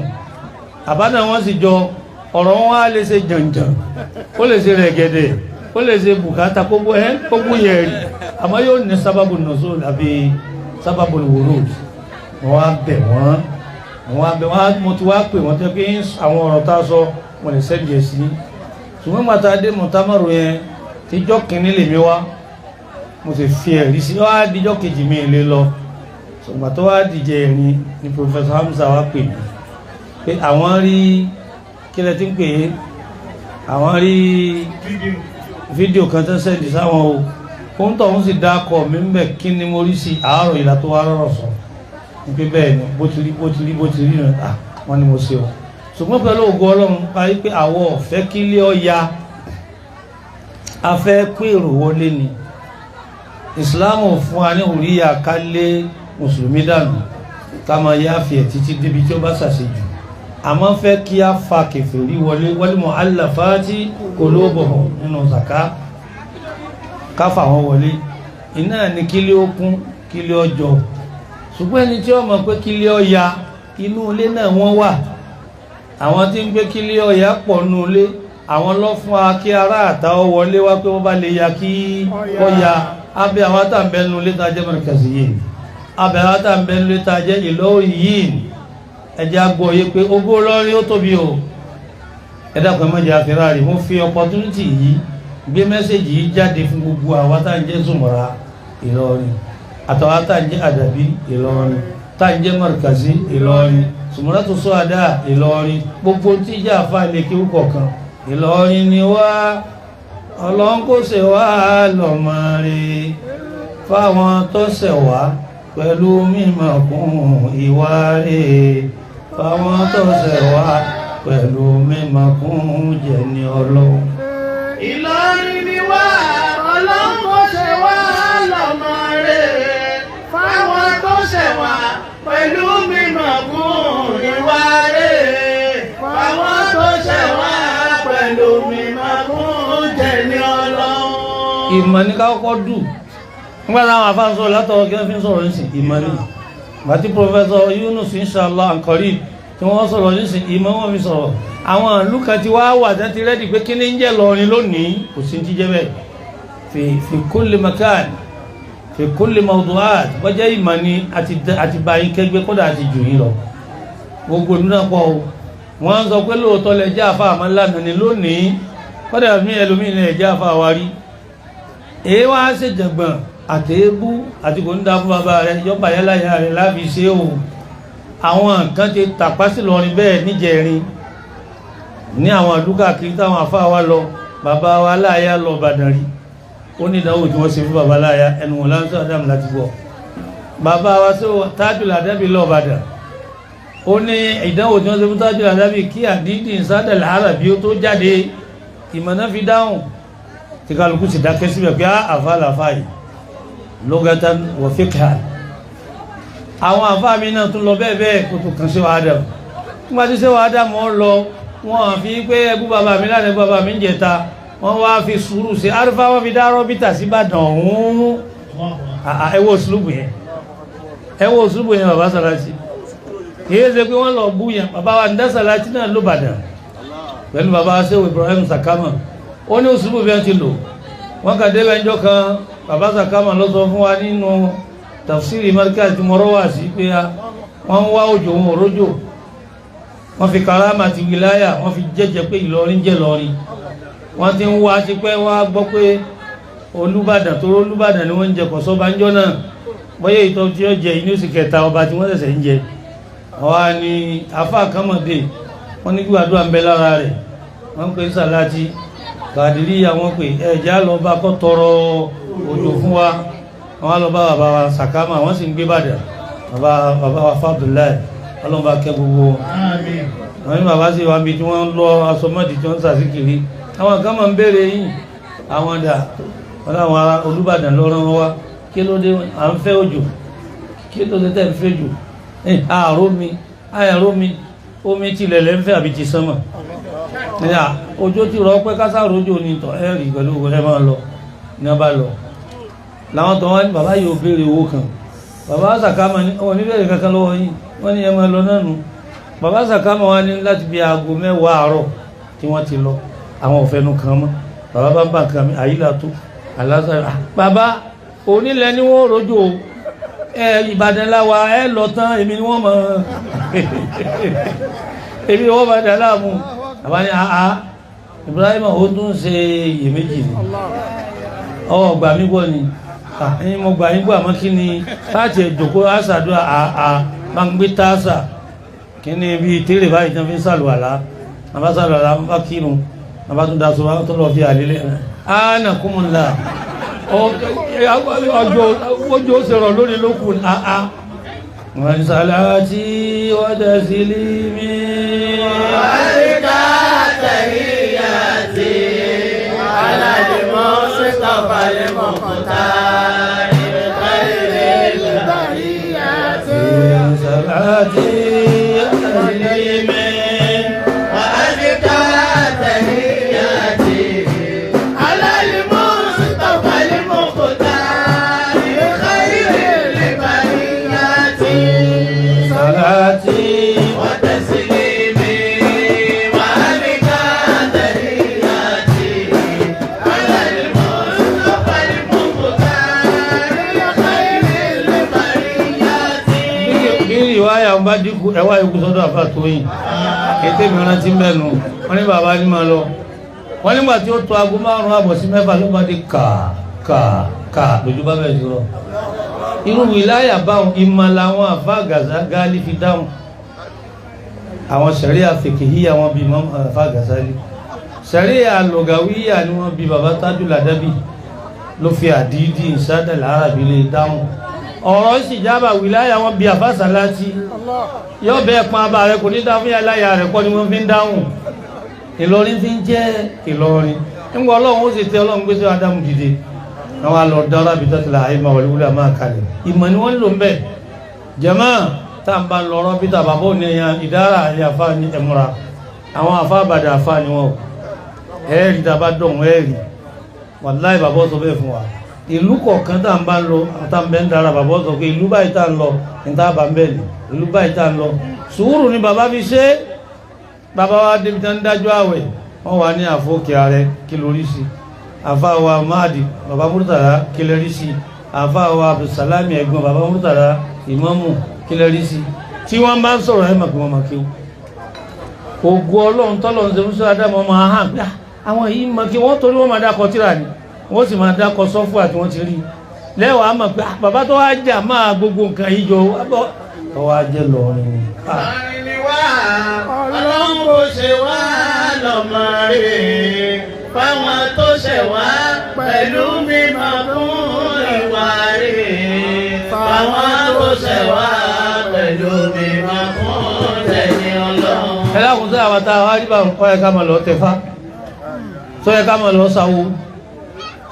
Àbádà wọn sì jọ ọ̀rọ̀ wọn á lè ṣe jàǹjàǹ, ó lè ṣe rẹ̀gẹ̀dẹ̀, ó lè ṣe bùkátà kókó ẹ kókó yẹ̀rì, àmọ́ yóò ní sábàbù nùzúl àbí sábàbù wurud. Wọ́n á bẹ̀ wọ́n, wọ́n á bẹ̀ wọ́n. Mo ti wá pè wọ́n tẹ́ pé àwọn ọ̀rọ̀ tá a sọ wọ́n lè sẹ́ndì ẹ̀ sí. Ṣùgbọ́n màtá dé mọ̀támọ̀rò yẹn tíjọ́ kìíní lèmi wá, mo sì fi ẹ̀rí sí wá díjọ́ kejì mi lè lọ. Ṣùgbọ́n tó wá dìje ẹ̀rin ni Professor Hamza wá pè mí pé àwọn rí kílẹ̀ tí ń pè é, àwọn rí fídíò kan tó sẹ́ndì sáwọn o. Ohun tó ń sì dákọ̀ mi ń bẹ̀ kí ni mo rí sí àárọ̀ ìlà tó wá rọ̀rọ̀ sọ pé bẹ́ẹ̀ ni bó ti rí bó ti rí bó ti rí náà wọ́n ní mo ṣe o. Ṣùgbọ́n pẹ̀lú ògo Ọlọ́run parí pé àwọ̀ ọ̀fẹ́ kílé ọ̀ya a fẹ́ pé èrò wọlé ni. Ìsìláàmù fún wa ní òríyá ká lé mùsùlùmí dànù ká máa yáfi ẹ̀ títí débi tí ó bá ṣàṣejù, àmọ́ fẹ́ kí a fa kèfèrí wọlé wal mu'allafati qulubuhum nínú zaka ká fà wọ́n wọlé. Iná ní kílé ó kún kílé ọjọ́. Ṣùgbọ́n ẹni tí ó mọ̀ pé kílé ọya inú ilé náà wọ́n wà, àwọn tí ń gbé kílé ọya pọ̀ nínú ilé, àwọn lọ fún wa kí ará àtà ọ wọlé wá pé wọ́n bá lè ya kí ọya. Abẹ́ àwọn tá à ń bẹ nínú ilé tá a jẹ́ Markazi yìí, abẹ́ àwọn tá à ń bẹ nínú ilé tá a jẹ́ Ìlọrin yìí, ẹjẹ́ agbọ́ yé pé ogó Ìlọrin ó tóbi o. Ẹ dákun ẹ má jẹ́ àfẹ́rà rè. Mo fi opportunity yìí gbé mẹ́sẹ̀gì yìí jáde fún gbogbo àwa tá à ń jẹ́ Zumra Ìlọrin, àtàwọn tá à ń jẹ́ Àdàbí Ìlọrin, tá à ń jẹ́ Markazi Ìlọrin, Zumratu Suada Ìlọrin, gbogbo tí ìjà àfa ilé kéwú kọ̀ọ̀kan Ìlọrin ni wá. Ọlọ́run kò ṣe wá lọ́mọ rè fáwọn tó ṣẹ̀ wá pẹ̀lú mímọ̀ kún ìwà rè, fáwọn tó ṣẹ̀ wá pẹ̀lú mímọ̀ kún jẹni Ọlọ́run. Ìlọrin ni wá, Ọlọ́run kò ṣe wá lọ́mọ rè fáwọn tó ṣẹ̀ wá pẹ̀lú mímọ̀ kún ìwà rè, fáwọn tó ṣẹ̀ wá pẹ̀lú mímọ̀ kún jẹni Ọlọ́run. Ìmọ̀ ní ká kọ́kọ́ dù nígbà táwọn afáàn sọ̀rọ̀ látọwọ́ kí wọ́n fi ń sọ̀rọ̀ nísìn ìmọ̀ ni. Bàtí Professor Yunus inshallah ankori tí wọ́n sọ̀rọ̀ nísìn ìmọ̀ wọn fi sọ̀rọ̀. Àwọn ìlú kan ti wá wà tán ti rẹ́dì pé kí ní ń jẹ́ lọrin lónìí, kò sí ti jẹ́ bẹ́ẹ̀. Fi kulli makan, fi kulli mawdu'at, bọ́jẹ́ ìmọ̀ ni àti bá yín kẹ́gbẹ́ kódà àti jù yín lọ. Gbogbo ìlú náà pọ̀ o. Wọ́n ń sọ pé lóòótọ́ lẹ jẹ́ àfa àmọ́ lánàá ni lónìí, kódà mí ẹlòmíì lẹ jẹ́ àfa wa rí. Èé wá ṣèjàngbọ̀n àtẹ̀ébú àti kò ní dá fún bàbá rẹ, yọba yálà ìyá rẹ láfi ṣe o. Àwọn kan ti tàpá sí lọrin bẹ́ẹ̀ níjẹrin ní àwọn àdúgbò kiri táwọn àfa wa lọ, bàbá wa láàyà lọ Ìbàdàn rí. Ó ní ìdánwò tí wọ́n ṣe fún bàbá láàyà, ẹnu wọn láńsọ Adam láti gbọ́. Bàbá wa sọ Tajul Adabi lọ Ìbàdàn, ó ní ìdánwò tí wọ́n ṣe fún Tajul Adabi kí àdídì sádàlẹ̀ àràbí ó tó jáde, ìmọ̀nà fi dáhùn tí kálukú sì dákẹ́ síbẹ̀ pé àfa làfà yìí lugatan wa fiqhan. Àwọn àfáà mi náà tún lọ bẹ́ẹ̀ bẹ́ẹ̀ kó tó kàn sí wa Adam. Nígbà tí sí wa Adam wọn lọ, wọn fi pé ẹbú bàbá mi láti bàbá mi ń jẹta, wọn wá fi sùúrù sí arufa, wọn fi dá rọ́bìtà sí Ìbàdàn ọ̀hún. Ẹ wo sùlùbù yẹn, ẹ wo sùlùbù yẹn bàbá Sàlátì. Kìí ṣe pé wọ́n lọ bú yẹn, bàbá wa ní Sàlátì náà ló Ìbàdàn pẹ̀lú bàbá Ṣéwù Ibrahim Sakama. Ó ní sùlùbù bí wọ́n ti lò. Wọ́n kà dé lẹ́jọ́ kan, bàbá Sakama ló sọ fún wa nínú tafsiri markaz tí mo rọ́ wá sí pé wọ́n ń wá òjò wọn òrójò, wọ́n fi karama àti wilaya wọ́n fi jẹ́jẹ́ pé Ìlọrin jẹ́ lọrin. Wọ́n ti ń wá sí pé wọ́n á gbọ́ pé Olúbàdàn tó Olúbàdàn ni wọ́n ń jẹ kọ̀sọ́ba ń jọ́ náà, bóyá ìtọ́ tí ó jẹ inú oṣù kẹta ọba tí wọ́n ṣẹ̀ṣẹ̀ ń jẹ. Àwa ni afa kàmọ̀dé wọ́n ní gbàdúrà ń bẹ lára rẹ̀, wọ́n ń pè ní Sàlátì Kàdíríyà, wọ́n pè ẹ̀já lọ bá kọ́ tọrọ òjò fún wa. Wọ́n lọ bá bàbá wa Sàkámà, wọ́n sì ń gbé Ìbàdàn, bàbá wa Fábùláì, Ọlọ́run bá kẹ́ gbogbo wọn. Wọ́n ní bàbá sì wá níbi tí wọ́n ń lọ aṣọ mọ́dì tí wọ́n ń sàṣìkiri. Àwọn kan máa ń béèrè yìí, àwọn dà, wọ́n láwọn ará Olúbàdàn lọ́rọ́ wọn wá. Kí ló dé à ń fẹ́ òjò? Kí ló dé tẹ̀ ń fẹ́ òjò? Àárò mi, àìrò mi, omi tilẹ̀ lẹ́ ń fẹ́ àbí ti sánmọ̀. Òjò ti rọ pé kásá rojò ni tọ̀ ẹ́ rí pẹ̀lú ẹ máa lọ ní ọba lọ. Làwọn tó wá ní bàbá yóò béèrè owó kan. Bàbá Sàkámà ní wọn ní béèrè kankan lọ́wọ́ yín, wọ́n ní ẹ máa lọ náà nù. Bàbá Sàkámà wá ní láti bí aago 10 àárọ̀ tí wọ́n ti lọ, àwọn òfẹnu kan mọ́. Bàbá bá ń bà nǹkan mi, àyílà tó àlásà. Bàbá onílẹ̀ ni wọ́n rojò ẹ Ìbàdàn láwa ẹ lọ tán, èmi ni wọ́n mọ̀, èmi ni wọ́n bá dà láàmú. Bàbá ní àá Ibrahim ó tún ṣe iyèméjì ni, ọwọ́ gbà mí gbọ́ ni, ẹ̀yin mo gbà yín gbọ́, àmọ́ kí ni láti ẹ̀jọ̀kọ́ àṣàdúrà àà máa ń gbé táàsà kí ni bíi tẹ́lẹ̀ báyìí tí wọ́n fi ń sàlùwàlá, àbá sàlùwàlá bá kírun, àbá tún daṣọ bá tún lọ fi àlélẹ́ àánà kúmùlà ọjọ́ ó ṣe rọ̀ lórí lókun àá. Wọ́n sàlátì wọ́n tẹ̀sílímì. Bá dínkù ẹwà ikú sọ́dọ̀ àfà tó yìn ètè mìíràn ti mẹ́nu wọ́n ní bàbá ní máa lọ. Wọ́n nígbà tí ó tó aago 5:30 sí 6 ló bá di kà kà kà lójú bá bẹ̀rẹ̀ sí rọ. Irú wìláyà báwọn ìmọ̀ làwọn àfà Gàzálì fi dáhùn. Àwọn sẹ̀ríà fìkìhíyà wọn bí àfà Gàzálì, sẹ̀ríà lọ̀gàwíyà ni wọ́n bí bàbá Tajul Adabi ló fi àdídì ìsádàlẹ̀ àràbí lè dáhùn. Ọ̀rọ̀ ìsìjábà wìláyà wọn bí àfà Sàlátì yóò bẹ́ẹ̀ pọn abá rẹ kò ní dá fún yàláyà rẹ kọ́ ni wọ́n fi ń dáhùn. Ìlọrin fi ń jẹ́ Ìlọrin nígbà Ọlọ́run ó sì tẹ Ọlọ́run gbé sí Ádámù dìde, àwọn alọ dára bí tọ́tìlà àìmọ̀ wọlé máa kalẹ̀ ìmọ̀ ni wọ́n ń lò ń bẹ̀. Jàmáà tá à ń bá ń lọ ọ̀rọ̀ bíta bàbá òní ẹ̀yàn ìdára ẹ̀yà afá ní ẹ̀múra àwọn afá àbàdà afá ni wọn ẹ̀ẹ́rì tá a bá dọ̀hún ẹ̀ẹ́rì wàláì bàbá sọ bẹ́ẹ̀ fún wa. Ìlú kọ̀ọ̀kan tá à ń bá ń lọ tá à ń bẹ́ ń dára bàbá sọ pé ìlú báyìí tá à ń lọ ní tá a bá ń bẹ̀ ní ìlú báyìí tá à ń lọ. Sùúrù ni bàbá fi ṣe. Bàbá wa débi tán dájọ́ àwẹ̀, wọ́n wà ní àfókè ààrẹ kí lórí sí, àfa wa Mahdi bàbá Murtala kí lórí sí, àfa wa Abdulsalami ẹ̀gbọ́n bàbá Murtala ìmámù kí lórí sí. Tí wọ́n bá ń sọ̀rọ̀ ẹ̀ mọ̀ pé wọ́n máa kí ògo Ọlọ́run tọ́lọ́run ṣe fún sí Ádámù ọmọ ahán pé àwọn yìí mọ̀ kí wọ́n, torí wọ́n máa dákọ̀ tíra ni, wọ́n sì máa dákọ̀ sọ́fù àti wọ́n ti rí lẹ́wàá mọ̀ pé bàbá tó wá jà máa gbogbo nǹkan yìí jọ tó wá jẹ́ lọ́rin. Ìlọrin ni wá, Ọlọ́run kò ṣe wá lọ́mọ rẹ̀ fáwọn tó ṣẹ̀ wá pẹ̀lú mímọ̀ fún ìwà rẹ̀, fáwọn tó ṣẹ̀ wá pẹ̀lú mímọ̀ fún tẹ̀yìn Ọlọ́run. Ẹ lákùn sí àwọn tá a wá rí bá ọ yẹ ká máa lọ tẹfá, sọ yẹ ká máa lọ sáwó,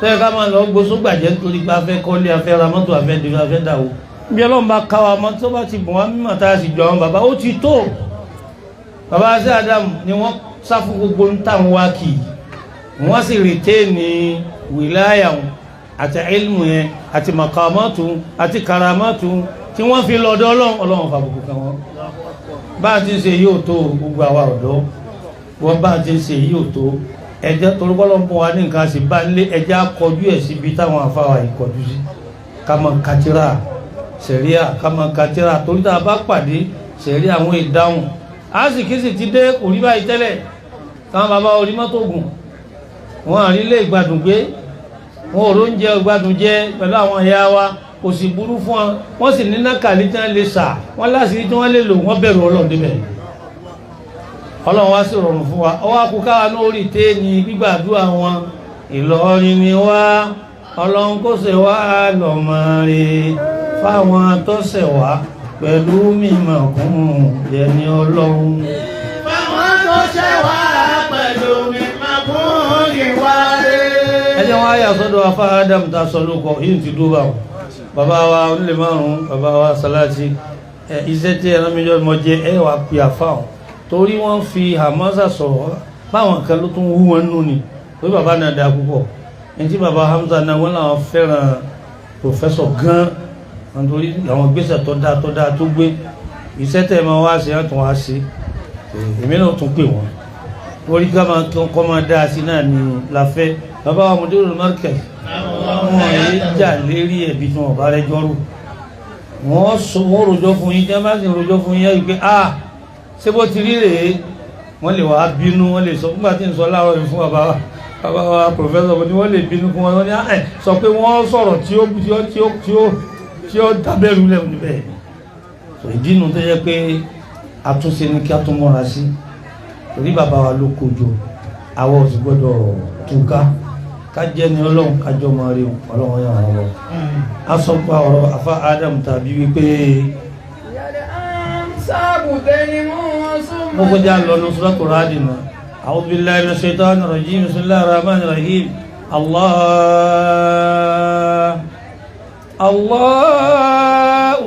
sọ yẹ ká máa lọ gbósó gbàjẹ́ nítorí pé a fẹ́ kọ́lé, a fẹ́ ra mọ́tò, a fẹ́ dèrò, a fẹ́ dàwó. Bí Ọlọ́run bá ká wa mọ́, tó bá ti bùn wá mímọ̀ tá a sì jọ àwọn bàbá, ó ti tó. Bàbá sí Ádámù ni wọ́n sá fún gbogbo ń tà ń wá kì í, wọ́n sì rìtẹ́ẹ̀nì wìláyà wọn àti ilmu yẹn àti màkàmọ́tù àti karamọ́tù tí wọ́n fi lọ́dọ̀ Ọlọ́run. Ọlọ́run fàbùkù kan wọn. Bá a ti ń ṣe yóò tó gbogbo àwa ọ̀dọ́ wọn, bá a ti ń ṣe yóò tó ẹjẹ torúkọ́lọ́ ń bọ̀ wá ní nǹkan sì bá ń lé ẹjẹ akọjú ẹ̀ síbi táwọn afáwà yìí kọjú sí. Ká máa katira sẹ̀ríà, ká máa katira, torí tá a bá pàdé sẹ̀ríà àwọn ìdáhùn á sì kí sì ti dé kò rí báyìí tẹ́lẹ̀. Táwọn bàbá orí mọ́tò gùn wọn àrí lé ìgbádùn gbé, wọn ò róúnjẹ ìgbádùn jẹ pẹ̀lú àwọn ìyá wa, kò sì burú fún wọn, wọ́n sì ní nákàlí tí wọ́n lè sà, wọ́n láṣìírí tí wọ́n lè lò, wọ́n bẹ̀rù Ọlọ́run débẹ̀. Ọlọ́run wá sí rọrùn fún wa, ọwọ́ akú káwa ní orí téèni gbígbàdúrà wọn. Ìlọrin ni wá, Ọlọ́run kò ṣe wá lọ́mọ rẹ̀ fáwọn tó ṣẹ̀ wá pẹ̀lú mímọ̀ kún ẹni Ọlọ́run. Fáwọn tó ṣẹ̀ wá pẹ̀lú mímọ̀ kún ìwà rẹ̀. Ẹ jẹ́ wọ́n á yà sọ́dọ̀ afá Adam ta sọ lóko yìí ti dúró báwọn. Bàbá wa onílé márùn-ún, bàbá wa Salati, iṣẹ́ tí ẹran mi jọ mọ jẹ ẹ wàá pè àfáwọn, torí wọ́n fi Hamasa sọ̀rọ̀ báwọn kan ló tún wú wọn nù ni. Torí bàbá náà dáa púpọ̀, ẹni tí bàbá Hamza náà wọ́n làwọn fẹ́ràn pòfẹ́sọ̀ gan-an, nítorí àwọn gbèsè tó dáa tó dáa tó gbé iṣẹ́ tẹ̀ máa wá sí àtún wá sí, èmi náà tún pè wọ́n orí ká máa kọ́ máa dáa sí náà ni la fẹ́. Bàbá wa Mudirul Markaz wọn yìí jà lérí ẹ̀bí tí wọn bá rẹ jọ́rù, wọ́n rojọ́ fún yín, tí wọ́n bá sì rojọ́ fún yín yẹ́ pé ah ṣé bó ti rí rèé, wọ́n lè wàá bínú, wọ́n lè sọ nígbà tí ń sọ láàárọ̀ yìí fún bàbá bàbá wa pòfẹ́sọ̀ ni wọ́n lè bínú fún wọn, wọ́n ní ẹ̀ sọ pé wọ́n sọ̀rọ̀ tí ó tí ó tí ó tí ó tí ó dábẹ́rù lẹ́nu níbẹ̀. Ìdí nu tó yẹ pé àtúnṣe ni kí a tún mọ́ra sí, torí bàbá wa ló kojú, àwọn ò sì gbọ́dọ̀ túká, ká jẹ́ ni Ọlọ́run, ká jọ mọ́ rí Ọlọ́run yàn wọ́n lọ. A sọ pé ọ̀rọ̀ afa Adam tàbí wípé mo kọjá lọ ní Suratu Ra'd náà. A'udhu billahi minash shaitanir rajim, bismillahir rahmanir rahim. Allah Allah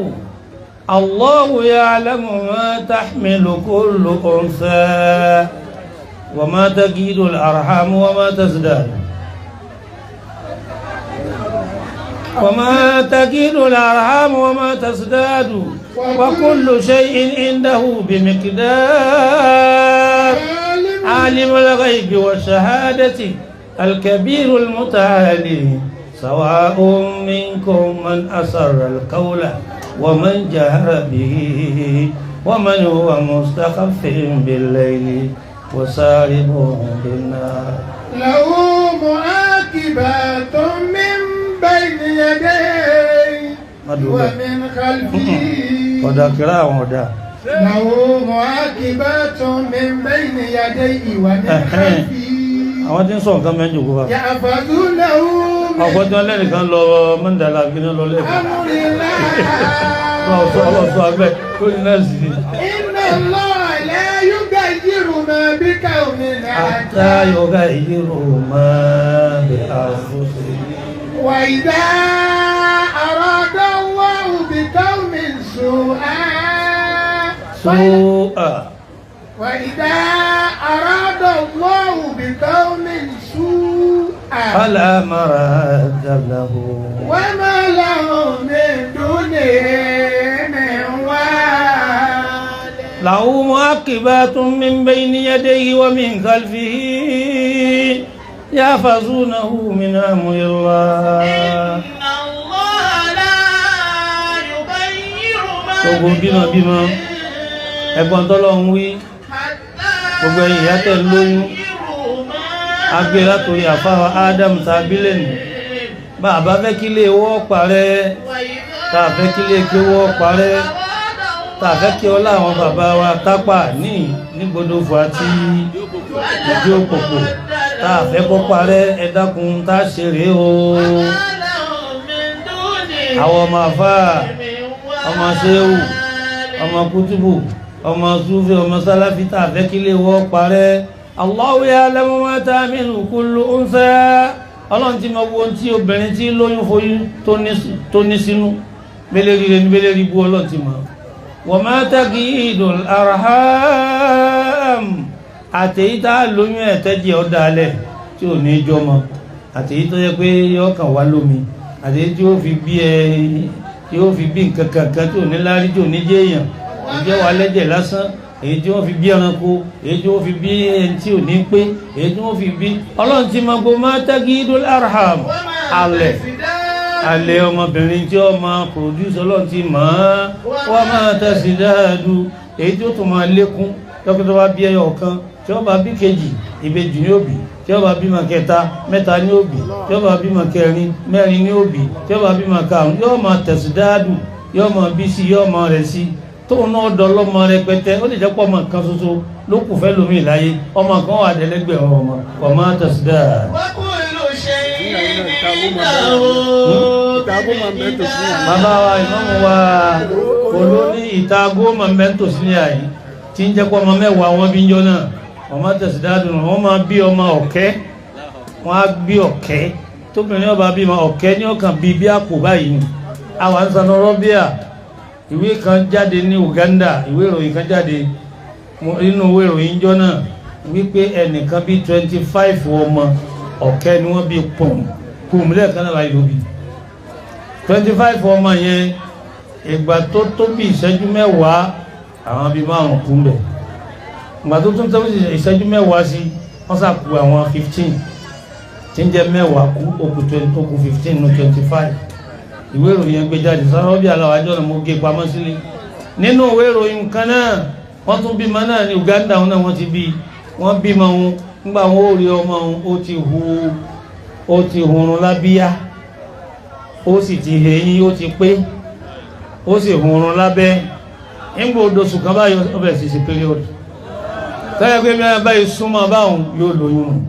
Allahu ya'lamu ma tahmilu kullu untha wa ma tagidu al-arham wa ma tazdad wa ma tagidu al-arham wa ma tazdadu wa kullu shay'in indahu bimiqdar. Alimul ghaybi wa shahadati al-kabirul muta'ali sawa'un minkum man asarra al-qawla wa man jahara bihi wa man huwa mustakhfin bil-layli wa saribun bin-nahar. Lahu mu'aqibatun min bayni yadayhi wa min khalfihi. Ọ̀dà kìlá àwọn ọ̀dà. Lahu mu'aqibatun min bayni yadayhi wa min khalfihi. Àwọn tí ń sọ nǹkan mẹ́jọ kó bá. Ya'fazunahu min. Ọ̀pọ̀ tí wọ́n lẹ́nìkan lọ mọ́ndàlá kí wọ́n lọ lẹ́ẹ̀kan. Amrillah. Ọlọ́sọ abẹ́ lórí náà sì ni. Inna Allaha la yughayyiru ma biqawmin hatta yughayyiru ma bi anfusihim. Wa idha arada Allahu biqawmin su'an. Su'a. Wa idha arada Allahu biqawmin su'an. Fala maradda lahu. Wa ma lahum min dunihi min wal. Lahu mu'aqibatun min bayni yadayhi wa min khalfihi yahfazunahu min amrillah. Inna Allaha la yughayyiru ma Gbogbo bímọ bímọ, ẹ̀gbọ́n tọ́lọ́ ń wí, gbogbo ẹ̀yin ìyá tẹ̀ lóyún, agbé látòrí àfáwà Ádámù tàbí lẹ́nu. Bàbá fẹ́ kí lè wọ́ parẹ́, tá a fẹ́ kí lè kí wọ́ parẹ́, tá a fẹ́ kí ọlá àwọn bàbá wa tápà ní nígbòdòfò àti ìdí òpòpò, tá a fẹ́ kó parẹ́, ẹ dákun tá a ṣe rèé o. Àwọn ọmọ àfáà, ọmọ ṣéwù, ọmọ kútùbù, ọmọ súfì, ọmọ sálàfí, tá a fẹ́ kí lè wọ́ parẹ́. Allahu ya'lamu ma tahmilu kullu untha. Ọlọ́run ti mọ ohun tí obìnrin tí lóyún foyún tó ní sínú, bélérí rẹ ní bélérí bú, Ọlọ́run ti mọ̀. Wa ma tagidul arham, àtẹ̀yí tá a lóyún ẹ̀ tẹ́jẹ̀ ọ́ dalẹ̀ tí ò ní jọmọ, àtẹ̀yí tó yẹ pé yọ kàn wá lómi, àtẹ̀yí tí ó fi bí ẹ, tí ó fi bí nǹkan kankan tí ò ní lárí, tí ò ní jẹ́ èèyàn, ìjẹ́ wa lẹ́jẹ̀ lásán, èyí tí wọ́n fi bí ẹranko, èyí tí wọ́n fi bí ẹni tí ò ní pé, èyí tí wọ́n fi bí. Ọlọ́run ti mọ gbogbo ma tagidul arham, alẹ̀ alẹ̀ ọmọbìnrin tí ó máa produce, Ọlọ́run ti mọ̀ ọ́. Wọ́n máa tẹ̀sí dáadu, èyí tí ó tún máa lékún dókítà bá bí ẹyọ kan, tí ó bá bí kejì, ìbejì ní òbí, tí ó bá bímọ kẹta, mẹ́ta ní òbí, tí ó bá bímọ kẹrin, mẹ́rin ní òbí, tí ó bá bímọ karùn-ún, yóò máa tẹ̀sí dáadu, yóò máa bí sí, yóò máa rẹ̀ sí, tóun náà dọlọ́mọ rẹpẹtẹ. Ó lè jẹ́ pọ̀ ọmọ kan ṣoṣo ló kù fẹ́ lómi ìláyé, ọmọ kan wà dẹ́lẹ́gbẹ̀rún ọmọ. Wọ́n máa tẹ̀sí dáadu. Bàbá wa ìmọ̀mù wa olóní ìtaago mọ̀mẹ́ntò sí ní àyí tí ń jẹ́ pọ́ ọmọ mẹ́wàá wọn bí ń jọ náà. Wọ́n máa tẹ̀sí dáadùn, wọ́n máa bí ọmọ ọ̀kẹ́, wọ́n á bí ọ̀kẹ́. Tóbìnrin ọba bí ọmọ ọ̀kẹ́ ní ọkàn bíi bí àpò báyìí ni. Àwọn ń sanú rọ́bíà. Ìwé kan jáde ní Uganda, ìwé ìròyìn kan jáde nínú ìwé ìròyìn jọ náà wípé ẹnìkan bí 25 ọmọ ọ̀kẹ́ ni wọ́n bí pọ̀n kùm lẹ́ẹ̀kan náà láì lóbi 25 ọmọ yẹn. Ìgbà tó tó bí ìṣẹ́jú mẹ́wàá, àwọn bíi márùn kú mbẹ̀. Ìgbà tó tó bí ìṣẹ́jú mẹ́wàá sí, wọ́n sàkú àwọn 15 tí ń jẹ́ mẹ́wàá kú, okù 15 nù 25. Ìwé ìròyìn yẹn gbé jáde sọ́rọ́ bí aláwọ̀ àjọ náà, mo gé pamọ́ sílé. Nínú ìwé ìròyìn kan náà, wọ́n tún bímọ náà ní Uganda náà, wọ́n ti bí wọ́n bímọ wọn. Nígbà wọn ó rí ọmọ wọn, ó ti hu, ó ti hurun lábíyá, ó sì ti hẹyìn, ó ti pé, ó sì hurun lábẹ́. Nígbà odòsù kan báyìí, ó bẹ̀rẹ̀ sí sí period tẹ́lẹ̀ pé mẹ́rin báyìí súnmọ́ báwọn yóò lóyún nù.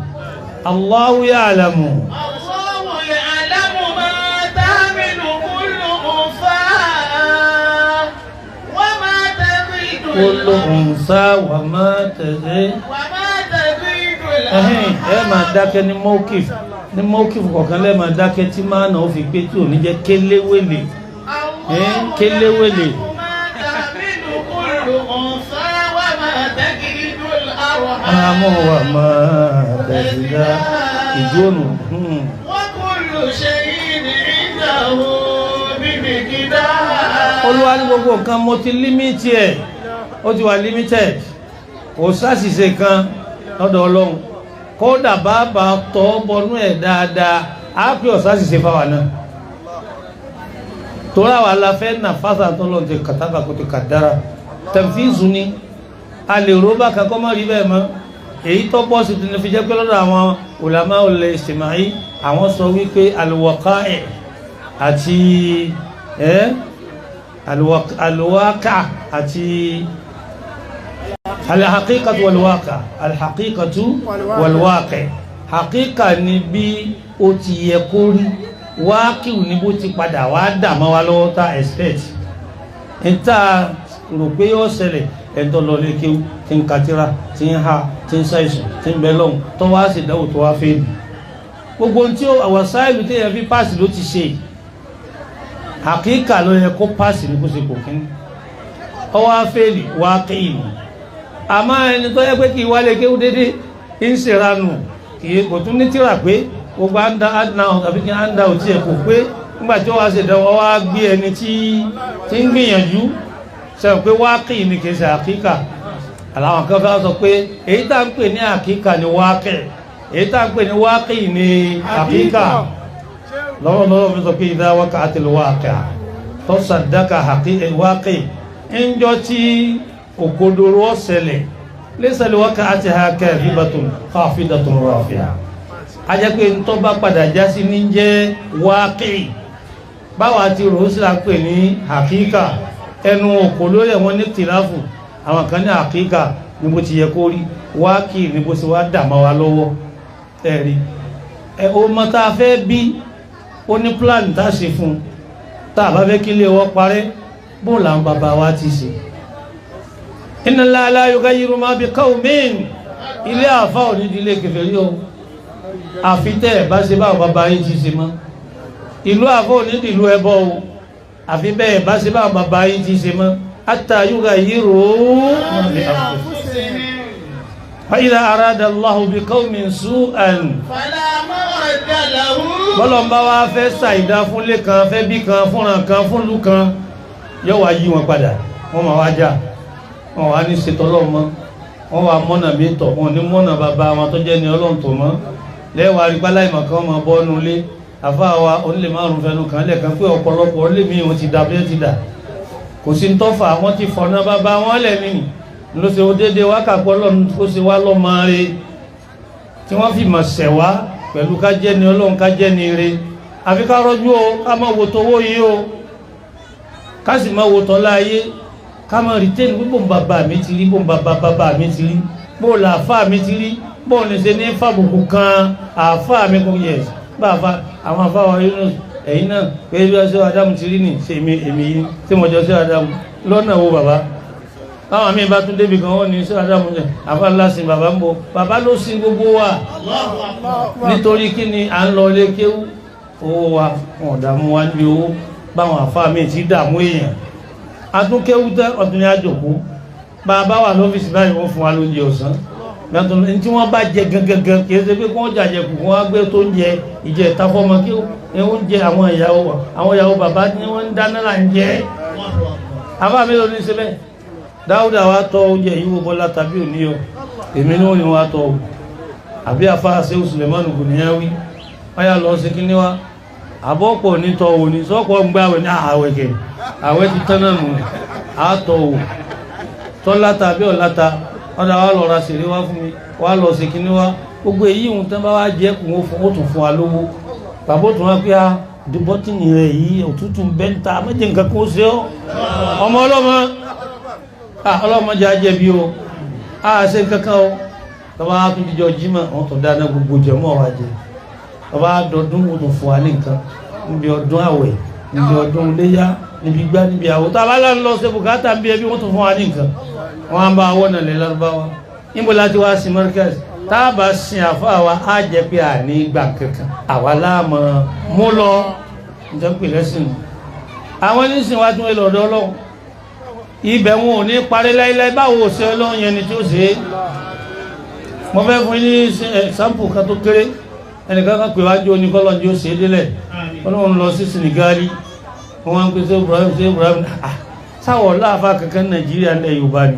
Allahu ya'lamu. Allahu ya'lamu ma tahmilu kullu unsa wa ma tazidu kullu unsa wa ma tazidu wa ma tazidu. Ẹ̀hìn, ẹ máa dákẹ́ ní mọ́kìf, ní mọ́kìf kọ̀ọ̀kan lẹ́ẹ̀ máa dákẹ́ tí máa nà ó fi pé tí ò ní jẹ́ kéléwèlè. Kéléwèlè. Àmọ́ wà máa tẹ̀sídá ìjónù. Olúwa ní gbogbo nǹkan mo ti límítì ẹ̀, ó ti wà limited, kò sáṣìṣe kan lọ́dọ̀ Ọlọ́run. Kódà bàbá tọ́ bọnú ẹ̀ dáadáa, á pè ọ̀sáṣìṣe fáwa náà. Tóra wà la fẹ́ nà fásà tọ́lọ́ ti kàtàkà kò ti kàdára. Tẹ̀fíìsù ni a lè róbà kan kọ́ mọ́ rí bẹ́ẹ̀ mọ́. Èyí tó pọ̀ sí ti fi jẹ́ pé lọ́dọ̀ àwọn ulama ul-ijtima'i, àwọn sọ wípé al-waqa'i àti al-waqa' àti al-haqiqatu wal-waqi', al-haqiqatu wal-waqi'. Haqiqa ni bí ó ti yẹ kó rí, wákìú ni bó ti padà wá dà mọ́ wa lọ́wọ́ tá expect níta rò pé yóò ṣẹlẹ̀. Ẹ̀ńtọ́ lọ lé kéwú tí ń katira, tí ń ha, tí ń ṣàìsàn, tí ń bẹ lọ́hùn, tó wá sì dáwò tó wá fẹ́ẹ̀lì, gbogbo ohun tí àwọn sáìlù tí yẹn fi páàsì ló ti ṣe. Àkíkà ló yẹ kó páàsì ní kó ṣe kò kíní, ọ wá fẹ́ẹ̀lì, wá kéènù. Àmọ́ ẹni tó yẹ pé kí wálé kéwú dédé ń ṣèranù, kì í kò tún ní tíra pé gbogbo àǹdà tàbí kí àǹdà ò tiẹ̀ kò pé, nígbà tí ó wá ṣèdánwò, wá gbé ẹni tí ń gbìyànjú. Sẹ́wọ̀n pé wákì ni kì í ṣe àkíkà. Àwọn kan fẹ́ sọ pé èyí tá ń pè ní àkíkà ni wákì, èyí tá ń pè ní wákì ni àkíkà. Lọ́wọ́lọ́wọ́ fi sọ pé idha waqa'atil waqi'a tó sàdákà wákì ńjọ́ tí òkodoro ọ̀sẹ̀lẹ̀ laysa li waqa'atiha kadhibatun khafidatun rafi'a. A jẹ́ pé ntọ́ bá padà já sí ní jẹ́ wákì, báwa ti rò ó sì là ń pè ní àkíkà. Ẹnu òkò lórí ẹ̀wọ̀n ní tìláfù, àwọn kan ní àkíkà ní bó ti yẹ kó rí, wákì ní bó ti wá dà mọ́ wa lọ́wọ́. Ẹ̀rí ẹ̀ ọmọ tá a fẹ́ bí ó ní plan tá a ṣe fún un, tá a bá fẹ́ kí ilé wọ́n parẹ́, bó làwọn bàbá wa ti ṣe. Inna Allaha la yughayyiru ma bi qawmin, ilé àfa ò ní di ilé kèfèrí o, àfi tẹ́ ẹ̀ bá ṣe báwọn bàbá yín ti ṣe mọ́. Ìlú àfa ò ní di ìlú ẹbọ o, àfi bẹ́ẹ̀ bá ṣe báwọn bàbá yín ti ṣe mọ́. Hatta yughayyiru ma bi anfusihim. Fa idha arada Allahu bi qawmin su'an fala maradda lahu. Bọ́lọ̀ ń bá wá fẹ́ ṣàìdá fúnlé kan, fẹ́ bí kan, fúnra kan, fúnlú kan, yóò wá yí wọn padà, wọ́n máa wá já, wọ́n wá ní ṣètò Ọlọ́run mọ́, wọ́n wá mọ́nà mi tọ̀, wọ́n ní mọ́nà bàbá wọn tó jẹ́ ní Ọlọ́run tó mọ́. Lẹ́wàá rí pálá ìmọ̀ kan máa bọ́ nu ilé, àfa wa onílé márùn fẹnu kan lẹ́ẹ̀kan pé ọ̀pọ̀lọpọ̀ onílé mi wọn ti dà bí wọ́n ti dà. Kò sí ń tọ́fà, wọ́n ti fọ̀nà bàbá wọn lẹ̀ mí. Ló ṣe ó déédéé wákàpọ̀ Ọlọ́run kó ṣe wá lọ́mọ rẹ̀ tí wọ́n fi mọ̀ ṣẹ̀ wá pẹ̀lú ká jẹ́ ni Ọlọ́run, ká jẹ́ ni ire. Àfi ká rọ́jú o, ká má wo towó yìí o, ká sì má wo tọ́lá ayé, ká má retain pé bóun bàbá mi ti rí, bóun bàbá bàbá mi ti rí, bóun làáfà mi ti rí, bóun ní ṣe ní fàbùkù kan àáfà mi kò yẹ bá àfa àwọn àfa wa yìí ẹ̀yin náà pé bí wọ́n ṣe Ádámù ti rí nì ṣe èmi èmi yìí tí mo jọ ṣe Ádámù lọ́nà wo bàbá. Báwọn míì bá tún débi kan wọ́n ní ṣé Ádámù jẹ àfa ńlá sin bàbá ń bọ̀, bàbá ló sin gbogbo wa. Nítorí kí ni à ń lọ ilé kéwú, owó wa wọn ò dààmú wa níbi owó báwọn àfa míì ti dààmú èèyàn. Atúnkéwú tẹ ọdún ní àjòkó, bàbá wà lọ́fíìsì báyìí wọ́n fún wa lóúnjẹ ọ̀sán. Ní tí wọ́n bá jẹ gangan kì í ṣe pé kí wọ́n jàjẹ kù kí wọ́n á gbé tó ń jẹ ìjẹ ìta fọ́mọ kí oúnjẹ àwọn ìyàwó bàbá ni wọ́n ń dáná là ń jẹ. Àfa mi ló ní ṣe bẹ́ẹ̀. Dáúdà wa tọ oúnjẹ yìí wo bọ́lá tàbí òní o, èmi ní òní wa tọ o, àbí afá Ṣéhù Sùlẹ̀mánù kò níyà wí, wọ́n yà lọ sí kíní wa, àbọ̀pọ̀ ní tọ òní sọ́kọ̀ ń gbé àwẹ̀ ní àwẹ̀ kẹ̀, àwẹ̀ ti tán náà nù, á tọ o, tọ́lá tàbí ọ̀láta, ọ̀dà wa lọ ra sèré wá fún mi, wá lọ sí kíní wa, gbogbo èyí òun tán bá wá jẹ́ kùn ó tún fún wa lówó, bàbá ó tún wá pé a dìbọ́tìnì rẹ̀ yìí òtútù bẹ́ńtà méjì nǹkan kó ṣe ọ́, ọmọ ọlọ́mọ ọlọ́mọdé ajẹ́bí o, a ṣe kankan o. Tọba tún jíjọ jímọ̀ wọn tó dáná gbogbo jẹmọ́ wa jẹ, tọba dọdún wọn tó fún wa ní nǹkan níbi ọdún àwẹ̀, níbi ọdún iléyá, níbi gbá, níbi àwọ̀, tọba lọ́nà lọ ṣe bùkátà níbi ẹbí wọn tó fún wa ní nǹkan. Wọn á bá wọ́n nàlẹ́ lárúbáwá níbo láti wá sí Markaz, tá a bá sin àfa wa á jẹ pé àní gbà kankan, àwa láàmú mú lọ nítorí pé lẹ́sìn àwọn onísìn wa tún lè lọ́dọ̀ Ọlọ́run, ibẹ̀ wọn ò ní parí láíláí. Báwo ṣe Ọlọ́run yẹn ni tí ó ṣe é. Mo fẹ́ fún yín ní sample kan tó kéré. Ẹnìkan kan pè wájú oníkọ́lọ́ ní ó ṣe é délẹ̀, Ọlọ́run lọ sí Senegali, wọ́n wá ń pè ṣé Ibrahim ṣé Ibrahim sáwọ̀ láàfà kankan Nàìjíríà ńlẹ̀ Yorùbá ni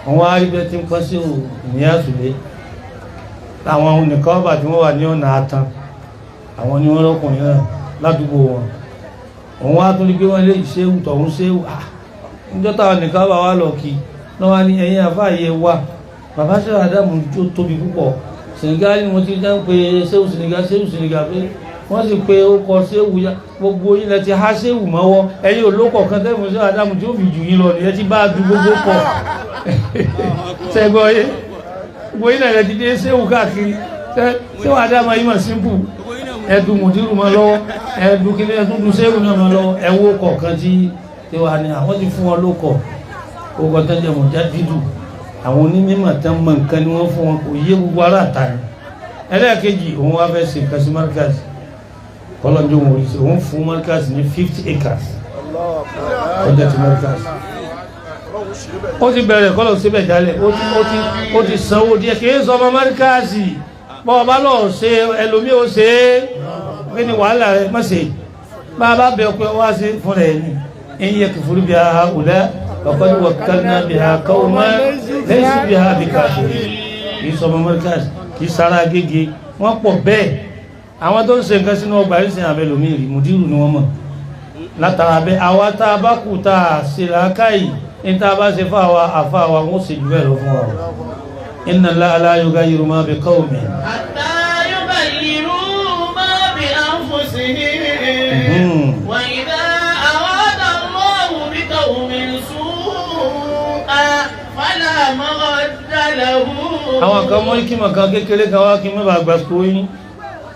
wọ́n wá rí bẹ́ẹ̀ tí ń pọ́n sí ní àsùlé. Àwọn nìkan ọba tí wọ́n wà ní ọ̀nà àtàn, àwọn ni wọ́n lọ́kùnrin náà ládùúgbò wọn. Òun wá tún ní pé wọ́n lé ṣéwù tọ̀hún ṣéwù níjọ́ táwọn nìkan bá wá lọ kí lọ́wọ́ ní ẹ̀yìn àfáàyè wa bàbá ṣe Ádámù tó tóbi púpọ̀. Senegal ni mo ti dá ń pe ṣéwù Senegal, ṣéwù Senegal pé wọ́n sì pe ó kọ ṣéwù ya gbogbo yín lẹ ti há ṣéwù mọ́wọ́, ẹ̀yin olókọ̀ kan tẹ́fún ṣé Ádámù tí ó fi jù yín lọ nìyẹn ti bá a du gbogbo pọ̀ ṣẹ́gbọ́ yé gbogbo yín lẹ ti dé ṣéwù káàkiri. Ṣéwù Ádámù yìí mọ̀ símpù, ẹ̀dùn mùdírù mọ́ lọ́wọ́, ẹ̀dùn kí ẹ̀dùn dùn ṣéwù náà mọ́ lọ́wọ́, ẹ̀wọ́ kọ̀ọ̀kan tí wa ni àwọn ti fún wọn lókọ̀ orúkọ tó ń jẹ mọ̀jádìdù, àwọn onímọ̀ tán mọ nǹkan ni wọ́n fún wọn, kò yé gbogbo ara àta ni. Ẹlẹ́ẹ̀kejì òun wá fẹ́ ṣe nǹkan sí Markaz, kọ́lọ́njọ́ òun rí sí òun fún Markaz ní 50 acres ọjà ti Markaz. Ó ti bẹ̀rẹ̀ kọ́lọ̀ síbẹ̀ jálẹ̀, ó ti sanwó díẹ̀, kì í sọ ọmọ Markaz bọ́ ọba lọ́ọ̀ ṣe ẹlòmíì ó ṣe é, kí ni wàhálà rẹ má ṣe, bá a bá bẹ ọpẹ wá sí fúnra ẹ̀ ní. إن يكفر بها هؤلاء Laqad wakkalna biha qawman laysu biha bikafirin. Kì í sọmọ Markaz, kì í sara gègé, wọ́n pọ̀ bẹ́ẹ̀. Àwọn tó ń ṣe nǹkan sínú ọgbà yìí sin àbẹ̀lòmí rí, mùdírù ni wọ́n mọ̀. Látara bẹ́ẹ̀, àwa tá a bá kù tá a ṣe làákàyè, ní tá a bá ṣe fáwa àfáwa, wọ́n ṣe jù bẹ́ẹ̀ lọ fún wa o. Inna Allaha la yughayyiru ma bi qawmin. Hatta yughayyiru ma bi anfusihim. Wa idha arada Allahu bi qawmin su'an fala maradda lahu. Àwọn kan mọ́ kí màkà kékeré kan wá kí mọ́ bá gbà sukú yín.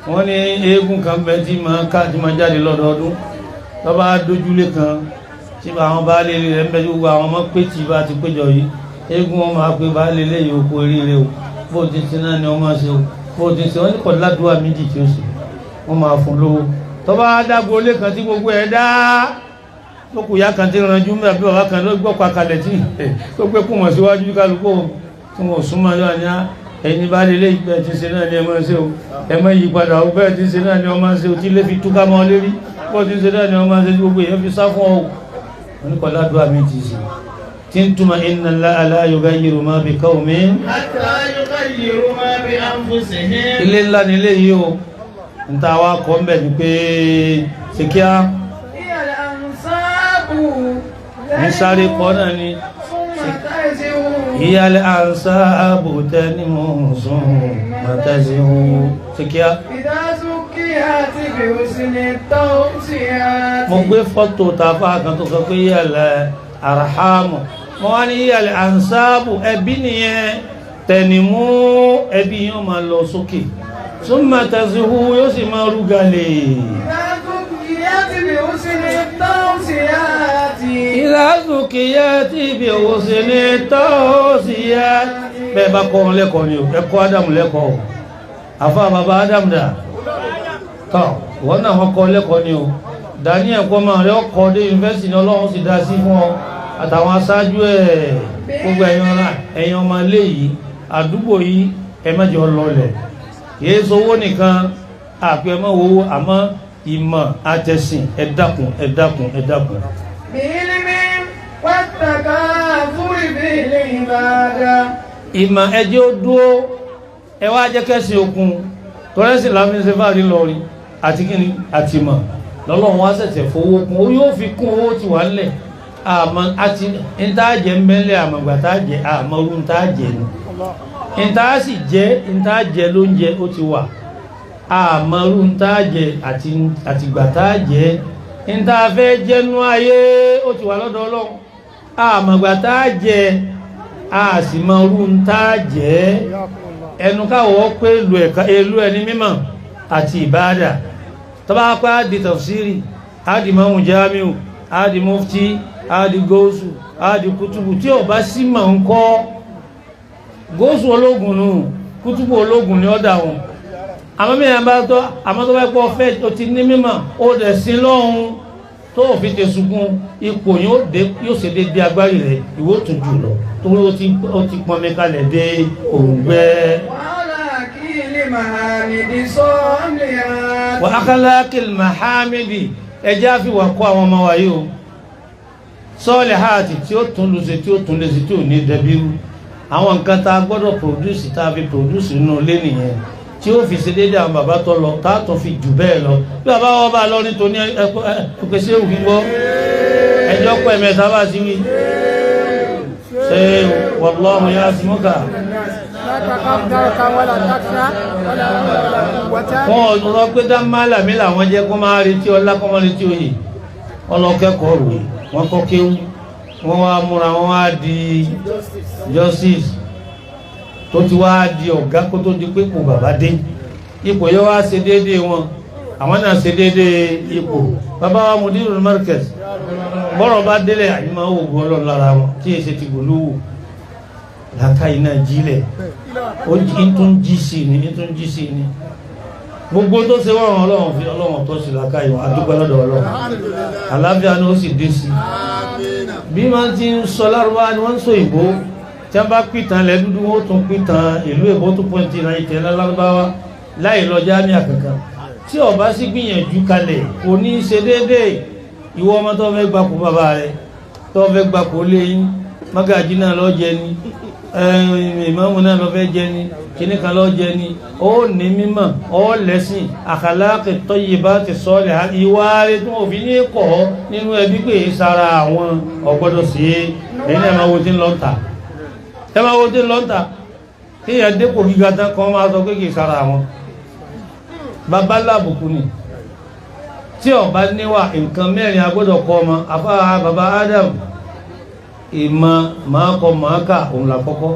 Wọ́n ní eégún kan bẹ tí máa ká tí máa jáde lọ́dọọdún. Tó bá dójúlé kan tí àwọn baálé rẹ̀ ń bẹ tí gbogbo àwọn ọmọ pé tí bá ti péjọ yìí. Eégún wọn máa pe baálé léyìí oko eríire o. Bó ti sin náà ni wọ́n máa ṣe o. Bó ti sin wọ́n ní kọ̀ ládùúgbò méjì tí ó ṣe. Wọ́n máa fún lówó. Tó bá dágbo ilé kan tí gbogbo ẹ̀ dá tó kù ya kan tí ranjú mẹ́ àbí bàbá kan ló gbọ́ pa kalẹ̀ tí tó gbé kùmọ̀ síwájú kálukú tí wọ́n súnmọ́ yọ ní ẹni bá lè lé ìgbẹ́ tí ṣe náà ni ẹ máa ṣe o, ẹ má yí padà o, bẹ́ẹ̀ tí ṣe náà ni ọ máa ṣe o, tí lè fi túká mọ́ lérí bó ti ṣe náà ni ọ máa ṣe tí gbogbo èèyàn fi sá fún ọ. Wọn ní kọ́ ládùúgbò mi ti ṣe tí ń túmọ̀ inna Allaha la yughayyiru ma bi qawmin hatta yughayyiru ma bi anfusihim. Ilé ńlá ni ilé yìí o, n ta wa kọ́ ń bẹ̀ ni pé ṣe kíá ń sáré kọ́ náà ni ìyálẹ̀ ansáàbù tẹ́ni mọ̀ sùn mọ̀tẹ́sí ohun ṣe kíá. Mo gbé fọ́tò tàfà kan tó sọ pé ìyálẹ̀ arhamu, mo wá ní ìyálẹ̀ ansáàbù ẹbí nìyẹn, tẹ̀nìmú ẹbí yóò máa lọ sókè, súnmọ̀ tẹ̀sí ohun yóò sì máa rú galè. Ìlàzùkìyà tí ibi òwò sí ní tọ́ọ̀síyá. Bẹ́ẹ̀ bá kọ́ wọn lẹ́kọ̀ọ́ ni o, ẹ̀kọ́ Ádámù lẹ́kọ̀ọ́ o. Àfa bàbá Ádámù dà. Tọ́, wọ́n náà wọ́n kọ́ lẹ́kọ̀ọ́ ni o. Daniel kọ́ máa rẹ́ ọkọ̀ dé yunifásitì ní Ọlọ́run sì dá sí fún ọ. Àtàwọn aṣáájú ẹ̀ gbogbo ẹ̀yin ọmọ ilé yìí, àdúgbò yìí, ẹ má jẹ́ lọlẹ̀. Kìí sowó nìkan, àpẹ mọ́ wo àmọ́ ìmọ̀ àtẹ̀sìn ẹ dákun ẹ dákun ẹ dákun. Ìmọ̀ ẹjẹ́ ó dúó, ẹ wá jẹ́ kẹ́sìn okun tọ́rẹ́sì láfíńsẹ́ fàárí lọ́rí àti kíni àti ìmọ̀ lọ́lọ́run wá ṣẹ̀ṣẹ̀ fowó kún ó yóò fi kún owó tí wà nílẹ̀. Àmọ́ àti ìtaàjẹ́ ń bẹ́ńlẹ̀ àmọ̀gbà táàjẹ́ àmọ́ orú ìtaàjẹ́ ni ìtaà sì jẹ́ ìtaàjẹ́ lóúnjẹ ó ti wà àmọ́ orú ìtaàjẹ́ àtìgbà táàjẹ́ ìtaàfẹ́ jẹ́nu ayé ó ti wà lọ́dọ̀ Ọlọ́run àmọ̀gbà táàjẹ́ a sì mọ orú ń tá jẹ́ ẹnu káwọ́ pé èlú ẹni mímọ̀ àti ìbáadà. Tó bá pẹ́ á di tafsiri, á di mọ́mù jamiu, á di mufti, á di góòsù, á di kútùbù, tí ò bá sí mọ̀ ń kọ́ góòsù ológun nù, kútùbù ológun ni ó dà wọn. Àmọ́ mìíràn bá tọ́, àmọ́ tó bá pọ̀ fẹ́ o ti ní mímọ̀ ó dẹ̀ sí lọ́hùn tó fi tẹ̀sùnkún ipò yóò ṣe déédéé agbárí rẹ̀ ìwó tún jù lọ torí ó ti pọnmi kalẹ̀ dé òǹgbẹ. Wà á kálá kìlì mahamidi ẹjẹ́ àfihàn kọ́ àwọn ọmọ wa yìí o sọ́ọ̀lì háàtì tí ó tún lùsẹ̀ tí ó tún lẹ́sẹ̀ tí ò ní dẹbírú àwọn nǹkan tá a gbọ́dọ̀ produce tá a fi produce nínú ilé nìyẹn tí ó fi ṣe déédéé àwọn bàbá tó lọ tá a tún fi jù bẹ́ẹ̀ lọ bí bàbá wọn bá lọ nítorí ẹ̀pẹ̀sẹ̀ òkú gbọ́ ẹjọ́ pẹ̀ mẹ́ta bá sí wí ṣe wallahu ya'simuka. Wọ́n ọ̀rọ̀ pé dá málàmí làwọn jẹ́ kó máa retí ọlá kó máa retí oyè wọ́n lọ kẹ́kọ̀ọ́ rèé wọ́n kọ́ kéwú wọ́n wá múra wọ́n wá di justice tó ti wá di ọ̀gá kó tó di pé kò bàbá dé ipò yẹn wá ṣe déédéé wọn àwọn náà ṣe déédéé ipò bàbá wa Mudirul Markaz bọ́rọ̀ bá délẹ̀ àyìnbá ògùn ọlọ́run lára wọn tí èsì ti gbòlówó làákàyè náà jílẹ̀ ó ń tún jí sí ni ń tún jí sí ni gbogbo tó ṣe wọ́n ọlọ́run fi ọlọ́run tó ṣe làákàyè wọn adúpẹ́ lọ́dọ̀ ọlọ́run àlàáfíà ni ó sì dé sí bí wọ́n ti ń sọ lárúbá ni wọ́n ń sọ ìbò tí wọ́n bá pìtàn lẹ́ dúdú wọ́n tún pìtàn ìlú èbó tó pọ̀ ti ra ìtẹ̀ lárúbáwá láì lọ jámíà kankan tí ó bá sì gbìyànjú kalẹ̀ kò ní í ṣe déédéé ìwọ ọmọ tó fẹ́ gbapò bàbá rẹ Tó fẹ́ gba kó lé yín, mágàjí náà lọ jẹ ni, ìmáàmù náà lọ fẹ́ jẹ ni, kíní kan lọ jẹ ni. Ó ní mímọ̀, ó lẹ́sìn, àkàlákì tayyibati salihati, ìwà rẹ̀ tó fi ní kọ́ nínú ẹbí pé sára àwọn ọ̀gbọ́dọ̀ sí ẹ̀yìn náà. Máa wo tí ń lọ ń ta, ẹ máa wo tí ń lọ ń ta. Kéèyàn dépò gíga tán kan máa sọ pé kì í sára àwọn bàbá lábùkù ni. Tí ó bá níwà, nǹkan mẹ́rin agbọ́dọ̀ kọ́ ọmọ. Afá bàbá Adam, ìmọ̀ máa kọ máa kà, òun là kọ́kọ́.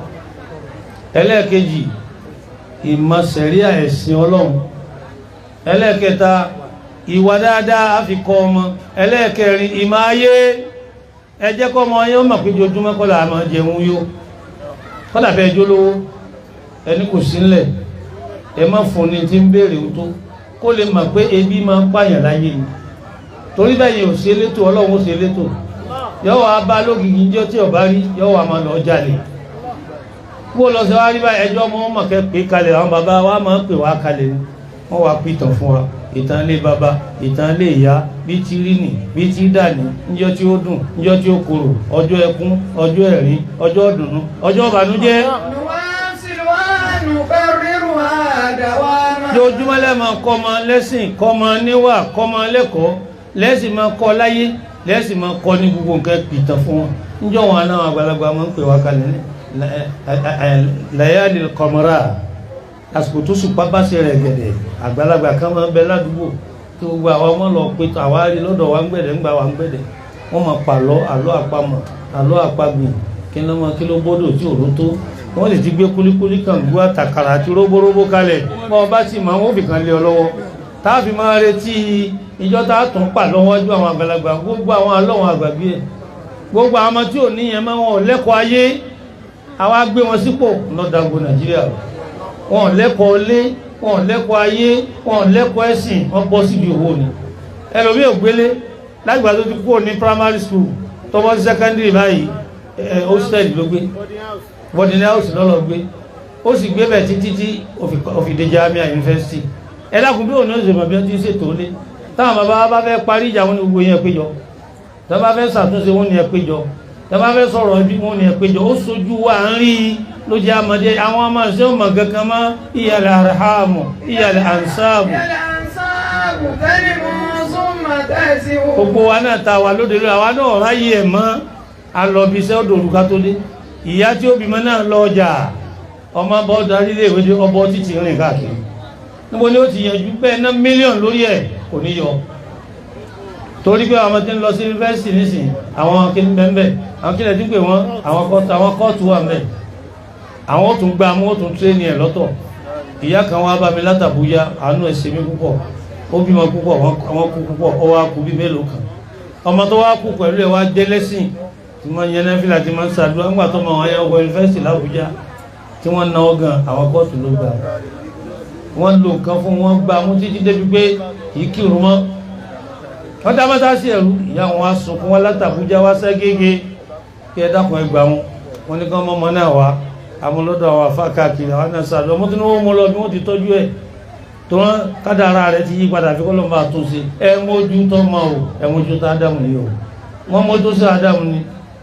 Ẹlẹ́ẹ̀kejì, ìmọ̀ sẹ̀ríà, ẹ̀sìn Ọlọ́run. Ẹlẹ́ẹ̀kẹta, ìwà dáadáa á fi kọ́ ọmọ. Ẹlẹ́ẹ̀kẹrin, ìmọ̀ ayé. Ẹ jẹ́ kọ́ ọmọ yẹn ó mọ̀ pé ojoojúmọ́ kọ́ là máa jẹun yó, kọ́lá fẹ́ jólówó ẹni kò sí ńlẹ̀, ẹ má fún ni tí ń béèrè tó, kó lè mọ̀ pé ebi máa ń pààyàn láyé ni. Torí bẹ́ẹ̀ yóò ṣe létò, Ọlọ́run ó ṣe létò, yóò wá bá lógìkì jẹ́ tí ọba rí, yóò wá máa lọ jalè. Wó lọ sí wá rí báyìí, ẹjọ́ mọ́ mọ̀ kẹ́ pé kalẹ̀. Àwọn bàbá wa máa ń pè wá kalẹ̀ ni, wọ́n wá pìtàn fún wa, ìtàn ilé bàbá, ìtàn ilé ìyá, bí ti rí nì, bí ti dà ní, níjọ́ tí ó dùn, níjọ́ tí ó korò, ọjọ́ ẹkún, ọjọ́ ẹ̀rín, ọjọ́ ìdùnnú, ọjọ́ ìbànújẹ́. Lójúmọ́ lẹ́mọ̀ kọ́ ọmọ lẹ́sìn, kọ́ ọmọ níwà, kọ́ ọmọ lẹ́kọ̀ọ́, lẹ́sìn máa kọ́ láyé, lẹ́sìn máa kọ́ ní gbogbo nǹkan. Pìtàn fún wọn níjọ́ wọn náà. Àgbàlagbà máa ń pè wá kalẹ̀ ní layali kọmọra, àsìkò tó sùn pápá sí rẹ̀ gẹ̀dẹ̀. Àgbàlagbà kan máa ń bẹ ládùúgbò tí gbogbo àwọn ọmọ lọ pé àwárí lọ́dọ̀ wa ń gbẹ̀dẹ̀ ń gbà wá ń gbẹ̀dẹ̀. Wọ́n máa pàlọ́, àlọ́ àpamọ̀, àlọ́ àpagbè, kí ló máa kí ló bọ́dọ̀ tí òró tó. Wọ́n sì ti gbé kúlíkúlí kan gbó, àtàkàrà àti róbóróbó kalẹ̀. Wọ́n bá sì máa wọ́n fi kan lé ọ lọ́wọ́, táàfin máa retí ìjọ tá a tún pà lọ́wọ́ ju àwọn àgbàlagbà. Gbogbo àwọn alọ́wọ̀n àgbàgbé ẹ̀, gbogbo àwọn ọmọ tí ò níyẹn máa wọn ò lẹ́kọ̀ọ́ ayé, àwa gbé wọn sípò lọ́dàgbò Nàìjíríà. Wọn ò lẹ́kọ̀ọ́ lé, wọn ò lẹ́kọ̀ọ́ ayé, wọn ò lẹ́kọ̀ọ́ ẹ̀sìn, wọn bọ́ síbi òwò ni. Ẹlòmíì ò gbélé lágbà tó ti kúrò ní primary school, tó bọ́ sí secondary báyìí, ẹ hostel ló gbé, boarding house lọ́lọ́ gbé. Ó sì gbé bẹ̀ títí tí ó fi dé Jamia University. Ẹ dákun, bí òun ní oṣù mọ̀ bí wọ́n ti ń ṣètò lé. Táwọn bàbá bá fẹ́ parí ìjà, wọn ní gbogbo yẹn péjọ. Tá bá fẹ́ ṣàtúnṣe, wọn ní ẹ péjọ. Tá bá fẹ́ sọ̀rọ̀ ẹbí, wọn ní ẹ péjọ. Ó sojú wa ń rí ló jẹ́ àmọ́dé. Àwọn ọmọ ṣé ó mọ̀ kankan mọ́. Ìyàlẹ̀ àrẹ̀hámù, ìyàlẹ̀ ànsáàbù. Gbogbo wa náà ta wà lóde lórí, àwa náà ráyè ẹ̀ mọ́. Alọ́bí iṣẹ́ odò òrùka tó dé. Ìyá tí ó bímọ náà lọ ọjà, ọmọ bọ́ darí ilé ìwé, ọbọ̀ títì rìn káàkiri. Níbo ni ó ti yanjú bẹ́ẹ̀ ná mílíọ̀nù lórí ẹ̀ kò ní yọ? Torí pé àwọn tí ń lọ sí yunifásitì nísìn, àwọn kí ní bẹ́ẹ̀, àwọn kílẹ̀ tí ń pè wọ́n, àwọn kóòtù wà mẹ́, àwọn ó tún gba mú, ó tún tírénì ẹ̀ lọ́tọ̀. Ìyá kan wá bá mi látàbúyá, àánú ẹ̀ ṣe mí púpọ̀. Ó bímọ púpọ̀, wọ́n kú púpọ̀, ó wá kú bí mélòó kan. Ọmọ tó wá kú pẹ̀lú ẹ̀ wá jẹ́ lẹ́sìn, tí wọ́n yẹn náfìlà, tí wọ́n ń ṣàdúrà. Ńgbà tó mọ àwọn ayé ọkọ̀ yunifásitì l'Àbújá tí wọ́n náwó gan, àwọn kóòtù ló gbà wọ́n lo nǹkan fún wọn, gbà mú títí débi pé kì í kírun mọ́. Wọ́n dá mọ́tà sí ẹ̀rú. Ìyá wọn wá sunkún wọn látàbújá wá sẹ́gẹ́gẹ́ kí ẹ dákun, ẹ gbà wọn. Wọn ní kí wọ́n mọ́mọ́ náà wá amúlọ́dọ̀ àwọn afá káàkiri, àwọn náà sàdọ̀ ọmọ tó ní wọ́n mú lọ bí wọ́n ti tọ́jú ẹ̀ tó wọ́n kádàrá rẹ̀ ti yí padà, fi kọ́lọ́ máa tún ṣe. Ẹ mójú tó mọ́ o, ẹ mójú tó Ádámù yìí o. Wọ́n mójú sí Ádámù ni.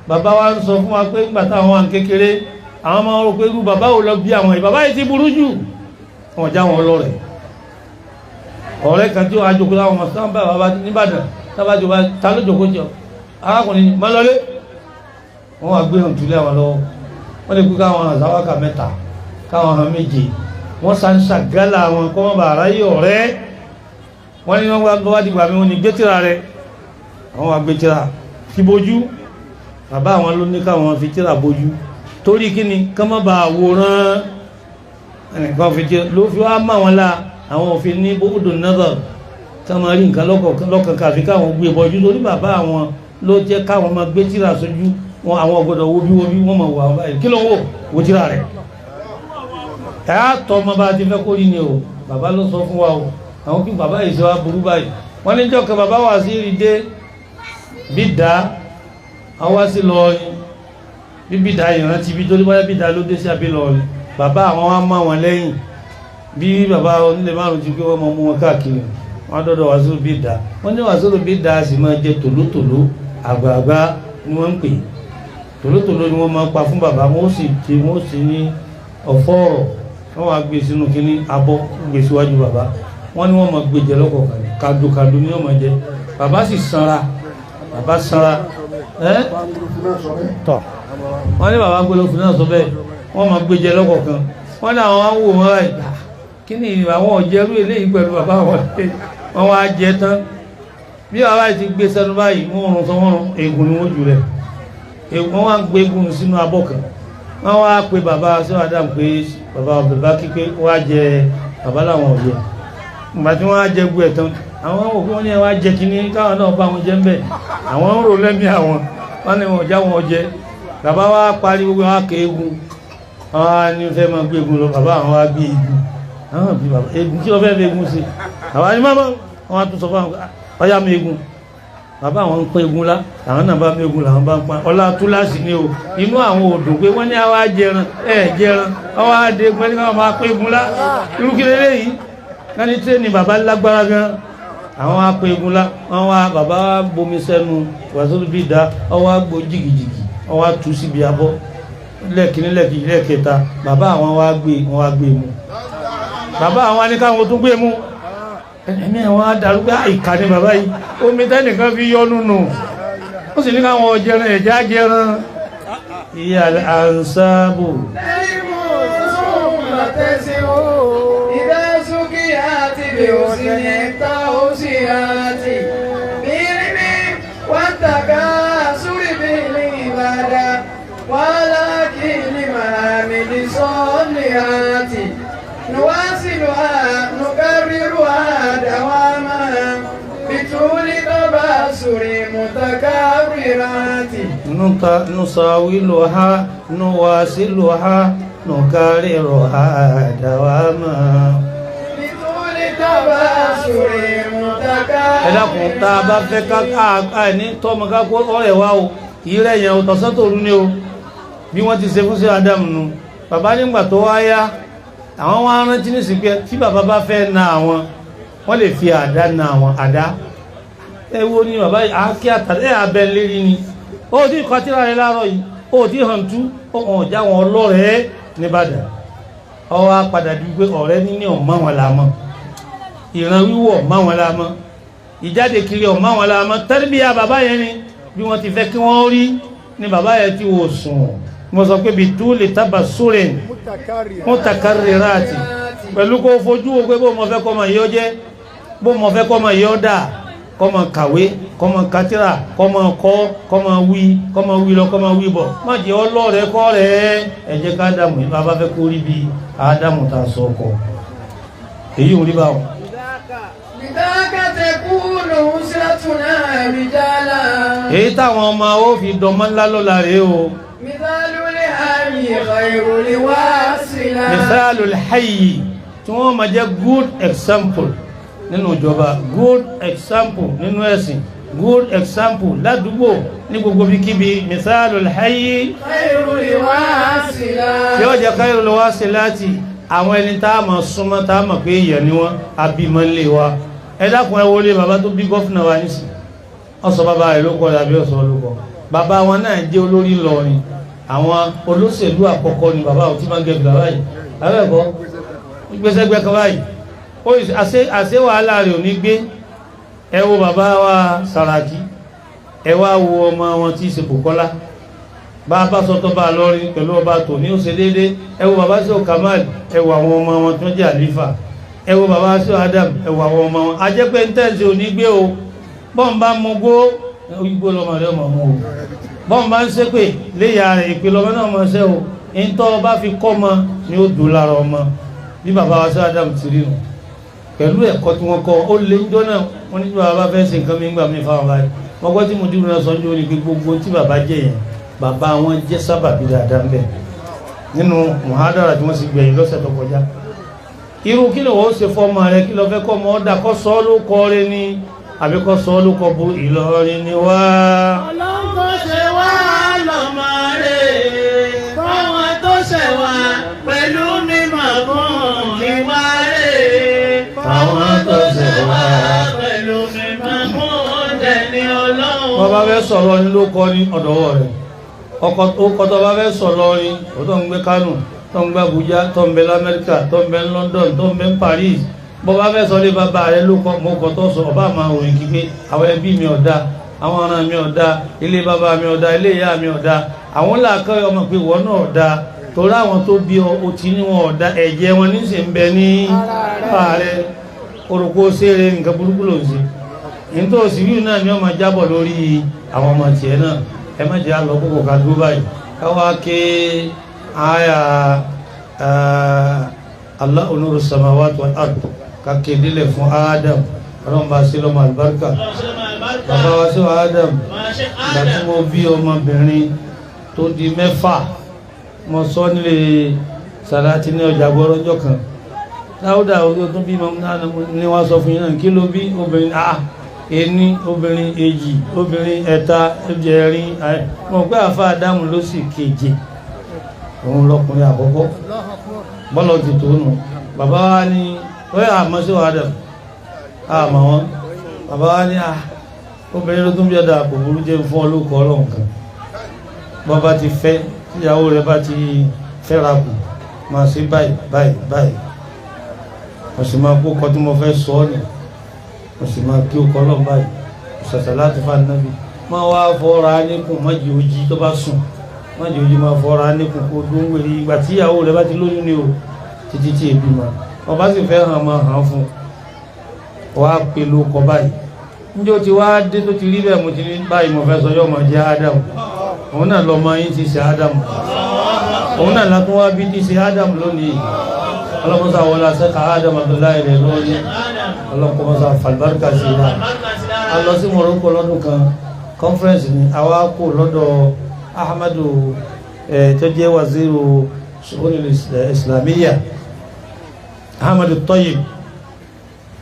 Bàbá wa ń sọ fún wa pé nígbà táwọn wà ń kékeré, àwọn máa ń rò pé irú bàbá wo lọ bí àwọn yìí, bàbá yìí ti burú jù. Wọn já wọn lọ́rẹ̀ ọ̀rẹ́ kan tí ó àjòkó láwọn ọmọ sábà bàbá nìbàdàn sábàjò bá ta ló jòkó jọ arákùnrin má lọlé. Wọn wá gbé hàn túlẹ̀ àwọn lọ́wọ́. Wọ́n lè kú káwọn àzáwákà mẹ́ta, káwọn hàn méje, wọ́n sáńsà gálà wọn kọ́ mọ́ bàrá yìí ọ̀rẹ́. Wọ́n ní wọ́n wá dìgbà mi, wọ́n ní gbé tírà rẹ̀. Àwọn wá gbé tírà fi bojú. Bàbá àwọn ló ní káwọn fi tírà bojú, torí kíni? Kọ́ mọ́ bà wòrán ẹnìkan fi tírà ló fi wá mọ́ wọn la. Àwọn òfin ní bóbúdò náà ká máa rí nǹkan lọ́kàn káfí káwọn gbé bọ́jú, torí bàbá àwọn ló jẹ́ káwọn máa gbé tírà sójú wọn. Àwọn ọgbọ́dọ̀ wo bí wo bí wọ́n máa wà báyìí. Kí ló ń wò? Wo tírà rẹ̀. Ẹ̀ á tọ́ ọmọ bá ti fẹ́ kó rí ni o. Bàbá ló sọ fún wa o. Àwọn kí bàbá yìí ṣe wá burú báyìí? Wọ́n ní jọ́kẹ́ bàbá wà sí rí dé bí dá àwọn wá sí lọ́ọ̀rin bí bí dá ìrántí bí torí báyà bí dá ló dé sí àbí lọ́ọ̀rin. Bàbá àwọn wá mọ́ àwọn lẹ́yìn bí bàbá onílé márùn ti pé wọ́n mọ mú wọn káàkiri. Wọ́n dọ́dọ̀ wàsíù bí dá. Wọ́n ní wàsíù bí dá sì máa jẹ tòlótòló àgbààgbà. ni wọ́n ń pè tòlótòló ni wọ́n máa pa fún bàbá wọn ó sì ti wọ́n ó sì ní ọ̀fọ́ ọ̀rọ̀ wọ́n wá gbé sínú kínní abọ́ gbé síwájú bàbá wọ́n ní wọ́n máa gbé jẹ lọ́kọ̀ọ̀kan kàdùkàdù ni wọ́n máa jẹ bàbá sì sanra bàbá sanra ẹ́ tọ̀ wọ́n ní bàbá gbólófin náà sọ bẹ́ẹ̀ wọ́n máa gbé jẹ lọ́kọ̀ọ̀kan wọ́n ní àwọn wá ń wò wọ́n báyìí kí ni àwọn ọ̀jẹ̀rú eléyìí pẹ̀lú bàbá wọn wọ́n wá jẹ tán bí bàbá yìí ti gbé sẹ́nu báyìí wọ́n rún sọ wọ́n rún eegun ni wọ́n jù rẹ̀ wọ́n wá ń gbé eegun sínú abọ́ kan wọ́n wá pe bàbá sí Adam pé bàbá bàbá kí pé wọ́n á jẹ bàbá làwọn ọ̀jẹ̀ ìgbà tí wọ́n á jẹ gbé ẹ̀ tán àwọn òkú wọn ní wọ́n á jẹ kínní káwọn náà bá wọn jẹ ń bẹ̀ àwọn ń rò lẹ́mí àwọn wọ́n ní wọn ò já wọn jẹ bàbá wa parí gbogbo wọn á ké eegun wọn á ní fẹ́ máa gbé eegun lọ bàbá àwọn wá gbé eegun àwọn bí bàbá eegun tí wọ́n fẹ́ fi eegun sí bàbá ní mama wọn á tún sọ fún àwọn ọyá mi eegun bàbá àwọn ń pín eegun lá àwọn náà bá mi eegun làwọn bá ń pa ọlá túláàsì ni o inú àwọn òdùn pé wọ́n ní àwa jẹran ẹ jẹran ọwọ́ adé egun ẹni káwọn máa pín eegun lá irú kí lélẹ́yìí wọ́n ní tírénì bàbá lágbára gan àwọn á pín eegun lá wọ́n wá bàbá wa bomi sẹ́nu wàásù bí da ọwọ́ á gbó jìgìjìgì ọwọ́ á tú síbi abọ́ lẹ́ẹ̀kíní lẹ́ẹ̀kejì lẹ́ẹ̀kẹta bàbá àwọn wá gbé wọn wá gbé mu bàbá àwọn ní káwọn tún gbé mú ẹ̀mí àwọn adarúgbá ìkà ni bàbá yìí omi tẹ́nìkan fi yọnu nù ó sì ní káwọn jẹran ẹ̀já jẹran ìyá ansáàbò نواصلها نكررها دواما بطول تبصر متكررات نساولها نواصلها نكررها دواما بطول تبصر متكررات ẹ dákun tá a bá fẹ́ ká ní tọ́mọ ká kó ọ̀rẹ́ wa o ìrẹ́ yẹn o tọ̀sán tòru ni o bí wọ́n ti ṣe fún sí Ádámù nu bàbá nígbà tó wá yá àwọn wá rántí ní sìnkú tí bàbá bá fẹ́ na àwọn wọ́n lè fi àdá na àwọn àdá ẹ wo ni bàbá àáké àtàdé ẹ abẹ lérí ni ó ti kọ́ tíra rẹ láàárọ̀ yìí ó ti hàn tú ó hàn já wọn ọlọ́rẹ̀ẹ́ nìbàdàn ọwọ́ apàdà di pé ọ̀rẹ́ níní ọ̀mọ́ wọn là mọ́ ìran wíwọ̀ ọ̀mọ́ wọn là mọ́ ìjáde kiri ọ̀mọ́ wọn là mọ́ tẹ́lifíà bàbá yẹn ni bí wọ́n ti fẹ́ kí wọ́n rí ni bàbá yẹn ti wò sùn mo sọ pé bitú lè tábà sórin mọ́tàkárìráàtì pẹ̀lú kó fojú wo pé bó mo fẹ́ kọ́ mọ̀ yíó jẹ́ bó mo fẹ́ kọ́ mọ̀ yíó dà kọ́ mọ̀ kàwé kọ́ mọ̀ kátírà kọ́ mọ̀ kọ́ kọ́ mọ̀ wí kọ́ mọ̀ wí lọ kọ́ mọ̀ wí bọ̀ má jẹ́ ọlọ́rẹ̀ kọ́ rẹ̀ ẹ jẹ́ ká Ádámù yìí bá fẹ́ kó rí bí Ádámù tá a sọ ọkọ̀ èyí ò rí báwọn. Èyí táwọn ọmọ ó fi dọmọ ńlá lọ́la rèé o. Misalul hayyi tí wọ́n máa jẹ́ good example nínú ìjọba, good example nínú ẹ̀sìn, good example ládùúgbò ní gbogbo bíkíbi. Misalul hayyi tí ó jẹ́ khairul wasilati àwọn ẹni tá a máa súnmọ́ tá a máa pé èèyàn ni wọ́n abímọ ńlé wa. Ẹ dákun ẹ wọlé bàbá tó bí gọ́fìnà wa nísìn, ọ̀sọ̀ bàbá rẹ̀ ló kọ́ tàbí ọ̀sọ̀ ló kọ́. Bàbá wọn náà jẹ́ olórí Ìlọrin, àwọn olóṣèlú àkọ́kọ́ ni bàbá òtí máa ń gẹ̀bìlà báyìí abẹ́ẹ̀kọ́ gbẹ́sẹ̀gbẹ́ kan báyìí ó àṣẹ wàhálà rẹ̀ ò ní gbé. Ẹ wo bàbá wa Sàràkí, ẹ wá wo ọmọ wọn tí í ṣe Bùkọ́lá, bá a bá sọtọ́ bá a lọ́rin pẹ̀lú ọba tò ní ó ṣe déédé. Ẹ wo bàbá sí Kamal, ẹ wo àwọn ọmọ wọn tó ń jẹ́ àlífà. Ẹ wo bàbá sí Adam, ẹ wo àwọn ọmọ wọn. Ajẹ́pẹ́ ń tẹ̀sí ò ní gbé o. Bọ́n bá mú gbó igbó lọmọ rẹ ọmọ mú o. Bọ́n bá ń ṣépè léyà rẹ̀ ìpè lọmọ náà mọ̀ ṣẹ́ o. Ntọ́ bá fi kọ́ mọ ni ó dùn lára ọmọ. Bí bàbá wa sí Adam ti rí nu pẹ̀lú ẹ̀kọ́ tí wọ́n kọ́ ó lé ńjọ́ náà. Wọ́n ní bí bàbá fẹ́ ṣe nǹkan mi ń gbà mí fáwọn báyìí. Wọ́n gbọ́ tí mo dúró náà sọ́njú ní pé gbogbo tí bàbá jẹ́ yẹn, bàbá wọn jẹ́ sábàbí dáadáa ń bẹ nínú muhadara tí wọ́n sì gbẹ̀yìn lọ́sẹ̀ tó kọjá. Irú kí ló wọ́n ṣe fọ́mọ rẹ, kí ló fẹ́ kọ́ ọmọ ọ̀dà kọ́ sọ́ ló kọ́ rẹ ni àbí kọ́ sọ́ ló kọ́ bu Ìlọrin ni wá. Ọlọ́run ṣe wá lọ́mọ rẹ̀ fáwọn tó ṣẹ̀ wá pẹ̀lú mímọ̀ fún ìwà rẹ̀ fáwọn tó ṣẹ̀ wá pẹ̀lú mímọ̀ fún jẹ̀ni Ọlọ́run. Bàbá fẹ́ fẹ́ sọ̀rọ̀ ní ló kọ́ ní ọ̀dọ̀wọ́ rẹ̀ ọkọ̀ tó bá fẹ́ sọ̀rọ̀ ní o tó ń gbé Kánò tó ń gbé Abuja tó ń bẹ l'Amẹ́ríkà tó ń bẹ London tó ń bẹ Paris bọ́ bá fẹ́ sọ lé bàbá rẹ̀ ló kọ́ mọ́ kọ́ tó sọ ọba àmà òyìn kíké àwọn ẹbí mi ọ̀dà àwọn ọ̀ràn mi ọ̀dà ilé bàbá mi ọ̀dà ilé ìyá mi ọ̀dà àwọn làákọ́ ọmọ pé ìwọ náà ọ̀dà torí àwọn tó bí ọ o ti ní wọn ọ̀dà ẹ̀jẹ̀ wọn ní sì ń bẹ ní ààrẹ orúkọ ṣeré nǹkan burúkú ló ń ṣe nítorí òsìrí náà ni wọ́n máa jábọ̀ lórí àwọn ọmọ tiẹ̀ náà ẹ má jẹ́ àlọ́ púpọ̀ ká dúró báyìí káwá ké àyà Allahu nuru samawati wal ard ká ké délẹ̀ fún Adam ọlọ́run bá ṣe lọ́mọ àlùbáríkà bàbá wa sí Adam ìgbà tí mo bí ọmọbìnrin tó di mẹ́fà mo sọ nílé sàláàtì ní ọjà gbọ́rọ́jọ́ kan láwùdà ojú tó bí ní wọ́n sọ fún yín náà kí ló bí obìnrin ení obìnrin èjì obìnrin ẹ̀ta ẹ̀rin mọ̀ pé àfa Ádámù ló sì keje òun lọkùnrin àkọ́kọ́ bọ́lọ̀ ti tó nù bàbá wa ní ó yà àmọ́ sí Ádámù àmọ́ wọn bàbá wa ní obìnrin ló tún bí ọ̀dà kò burú jẹ́ fún ọlọ́kọ̀ ọlọ́run kan bọ́ bá ti fẹ́ tíyàwó rẹ̀ bá ti fẹ́ra kù máa ṣe báyìí báyìí báyìí mo sì máa kó kọ́ tí mo fẹ́ sọ ọ́ nì mo sì máa kí o kọ́ lọ́n báyìí ṣàṣà láti fa nábì máa wá fọ́ra níkùn má jẹ́ ojí tó bá sùn má jẹ́ ojí máa fọ́ra níkùn kó dún wèrè ìgbà tí ìyàwó rẹ̀ bá ti lóyún ni o títí tí èbí ma ọba sì fẹ́ hàn máa hàn fún wàá pe ló kọ báyìí níjó ti wá dé tó ti rí bẹ́ẹ̀ mo ti ní báyìí mo fẹ́ sọ yọ́ máa jẹ́ Ádámù òun náà lọ́mọ yín ti ṣe Ádámù òun náà látún wá bí ti ṣe Ádámù lónìí ọlọ́mọsá wọlé asẹ́ka Adam Abdullahi rẹ̀ lórí ọlọ́mọsá falbarka sí i náà a lọ sí Morocco lọ́dún kan conference ni àwa kò lọ́dọ̀ Ahmadu tó jẹ́ waziru shu'un islamiyya Ahmadu Tayyib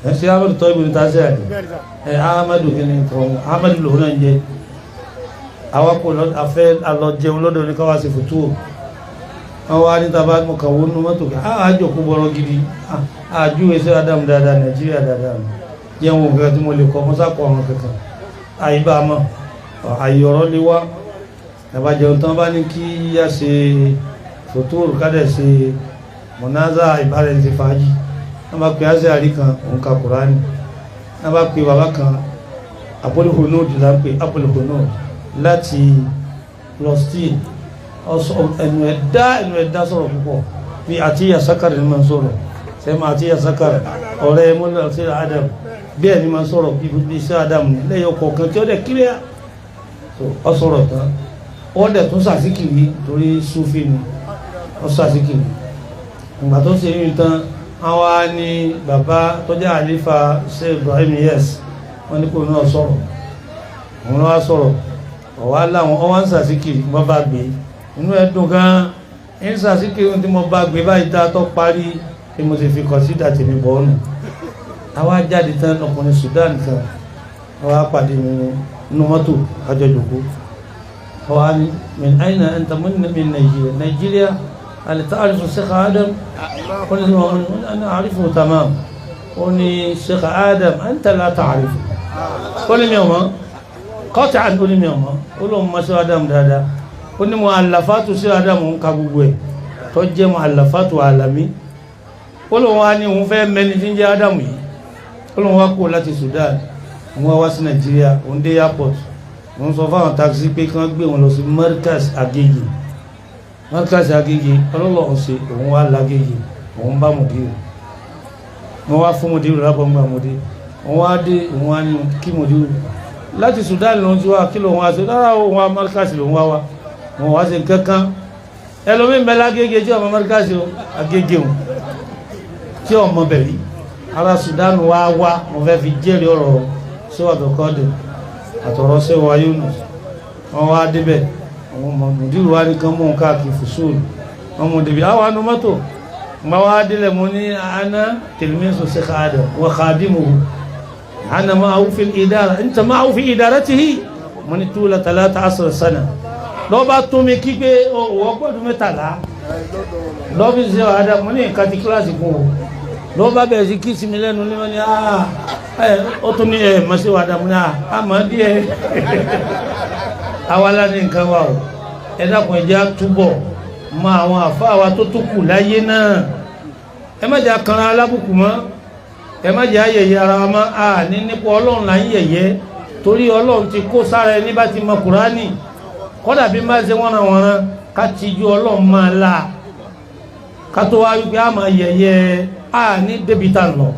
ẹ̀ ṣe Ahmadu Tayyib ní tàṣẹ ẹ̀ Ahmadu kìíní kan Ahmadu lòun náà ń jẹ́ àwa kò afẹ́ alọ jẹun lọ́dọ̀ ní káwá sí fùtúù wọ́n wá ní tàbá mọ̀ kàwó nínú mọ́tò kí á àjòkó bọ́rọ̀ gidi àjúwe sí Ádámù dáadáa Nàìjíríà dáadáa jẹun òkè tí mo lè kọ́ mọ́sá kọ́ ọ̀run kankan àyíbá mọ́ àyè ọ̀rọ̀ lé wá tàbá jẹun tán bá ní kí yá ṣe fòtóòrù kádẹ̀ ṣe mọ̀náza ìbára ẹni ṣe fàájì wọ́n bá pe ázẹ́ àrí kan òun ka Kùránì wọ́n bá pe bàbá kan Apollo là ń pe Apollo láti Palestine ẹnu ẹ̀dá ẹnu ẹ̀dá sọ̀rọ̀ púpọ̀ bí àti yasakar ni máa ń sọ̀rọ̀ sẹ́mi àti yasakar ọ̀rẹ́ mọ́lá sí Adam bí ẹni máa ń sọ̀rọ̀ bí sí Adam ní lẹ́yìn ọkọ̀ kan tí ó dẹ̀ kílíà ọ sọ̀rọ̀ tán ó dẹ̀ tún sàṣìkìrì torí Sufi ni ó sàṣìkìrì ìgbà tó ṣe yín tán àwa ni bàbá tó jẹ́ àlífà ṣe Ibrahim yes wọ́n ní kò náà sọ̀rọ̀ òun náà sọ̀rọ̀ ọ̀wá láwọn ọwá ń sàṣìkìrì wọ́n bá gbé inú ẹdùn gan ń sàṣìkìrì tí mo bá gbé báyìí tá a tó parí bí mo ti fi kọ̀sídà tèmi bọ̀ ọ́nù àwa jáde tán ọkùnrin Sudan kan àwa pàdé mi nínú mọ́tò àjọjòkó àwa ni min aina anta min Nigeria Nigeria hal ta'rifu Sheikh Adam ó ní ana a'rifu tamam ó ní Sheikh Adam anta la ta'rifu ó ní mi ò mọ̀ kọ́tà ó ní mi ò mọ̀ ó lóun mọ̀ sí Adam dáadáa ó ní mo àlàfàtù sí Ádámù ń ka gbogbo ẹ̀ tó jẹ́ mo àlàfàtù àlàmí ó lóun wá ní òun fẹ́ mẹ́ni tí ń jẹ́ Ádámù yìí ó lóun wá kó láti Sudan òun wá wá sí Nàìjíríà òun dé airport òun sọ fáwọn taxi pé kí wọ́n gbé òun lọ sí Markaz Agége Markaz Agége ọlọ́lọ́hún ṣe òun wá lágége òun bá mùdírù wọ́n wá fún mùdírù lábọ̀ ń gbà mùdírù òun wá dé òun wá ní kí mùdírù láti Sudan lòun ti wá kí lòun wá sí rárá òun wá Markaz lòun wá wá wọn wá sí kankan ẹlòmíín bẹ lágége tí ọmọ Markaz o Agége o tí ọmọ bẹ̀rí ara Sudan wá wá wọn fẹ́ fi jẹ́rìí ọ̀rọ̀ síwá àtọ̀kọ́dẹ̀ àtọ̀rọ̀ síwá Yunus wọn wá débẹ̀ àwọn ọmọ mùdírù wá ní kan mú káàkiri fùsùlù wọn mú débi àwọn anú mọ́tò wọn wá délẹ̀ mo ní ana tilmisu Sheikh Adam wa khadimuhu ana ma'ahu fil idara anta ma'ahu fi idaratihi mo ní tula 13 sana lọ́ba tún mi kí pé ọwọ́ gbọ́dún 13 lọ́fíìsì ọ̀hádà mo ní nǹkan ti kíláàsì kún o lọ́ba bẹ̀rẹ̀ sí kí sinmi lẹ́nu ní wọ́n ní ó tún ní ẹ̀ mọ̀ sí ọ̀hádà mo ní àmọ́ díẹ̀ Àwa la ní nǹkan wa o. Ẹ dákun, ẹ jẹ́ á túbọ̀ mọ àwọn àfáà wa tó tún kù láyé náà. Ẹ má jẹ́ akanra alábùkù mọ́, ẹ má jẹ́ ayẹyẹ ara wa mọ́. A ní nípa Ọlọ́run là ń yẹ̀yẹ́, torí Ọlọ́run ti kó sára ẹni bá ti mọ Kùránì. Kọ́dà bí má ṣe wọ́n ran ká tijú Ọlọ́run máa la ká tó wá wípé a máa yẹ̀yẹ́. A ní débi tá lọ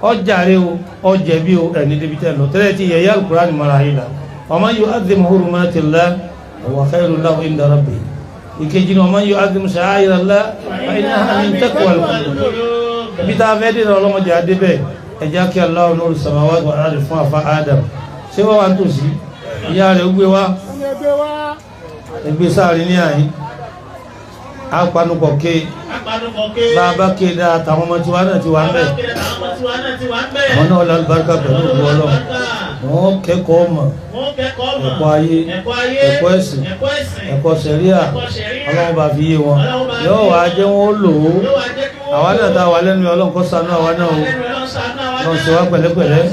ọjàre o, ọjẹ̀bi o, ẹ̀ ní débi tá lọ tẹ́lẹ̀ ti yẹ̀yẹ́ Al-Kùránì mara yìí la. Wa man yu'azzim hurumatillah huwa khairun lahu inda rabbih. Ìkejì ni wa man yu'azzim sha'a'irallah fa innaha min taqwal qulub. Ibi tá a fẹ́ dé ọlọ́mọdé adé bẹ́ẹ̀. Ẹja kí Allahu nuru samawati wal ardi fún àfa Adam. Ṣé wọ́n wá ń tòsí ìyá rẹ̀ gbé wá ẹgbẹ́ sáàrin ní àyín apanupọ̀ ké bàbá ké dáa. Àtàwọn ọmọ tiwa náà ti wà ń bẹ̀, àwọn náà lálùbáríkà pẹ̀lú òkú Ọlọ́run. Wọ́n kẹ́kọ̀ọ́ mọ̀, ẹ̀kọ́ ayé, ẹ̀kọ́ ẹ̀sìn, ẹ̀kọ́ sẹ̀ríà. Ọlọ́run bá fi yé wọn, yóò wá jẹ́ wọn ó lò ó. Àwa náà tá a wà lẹ́nu, Ọlọ́run kó ṣàánú àwa náà o. Ọlọ́run ṣe wá pẹ̀lẹ́pẹ̀lẹ́,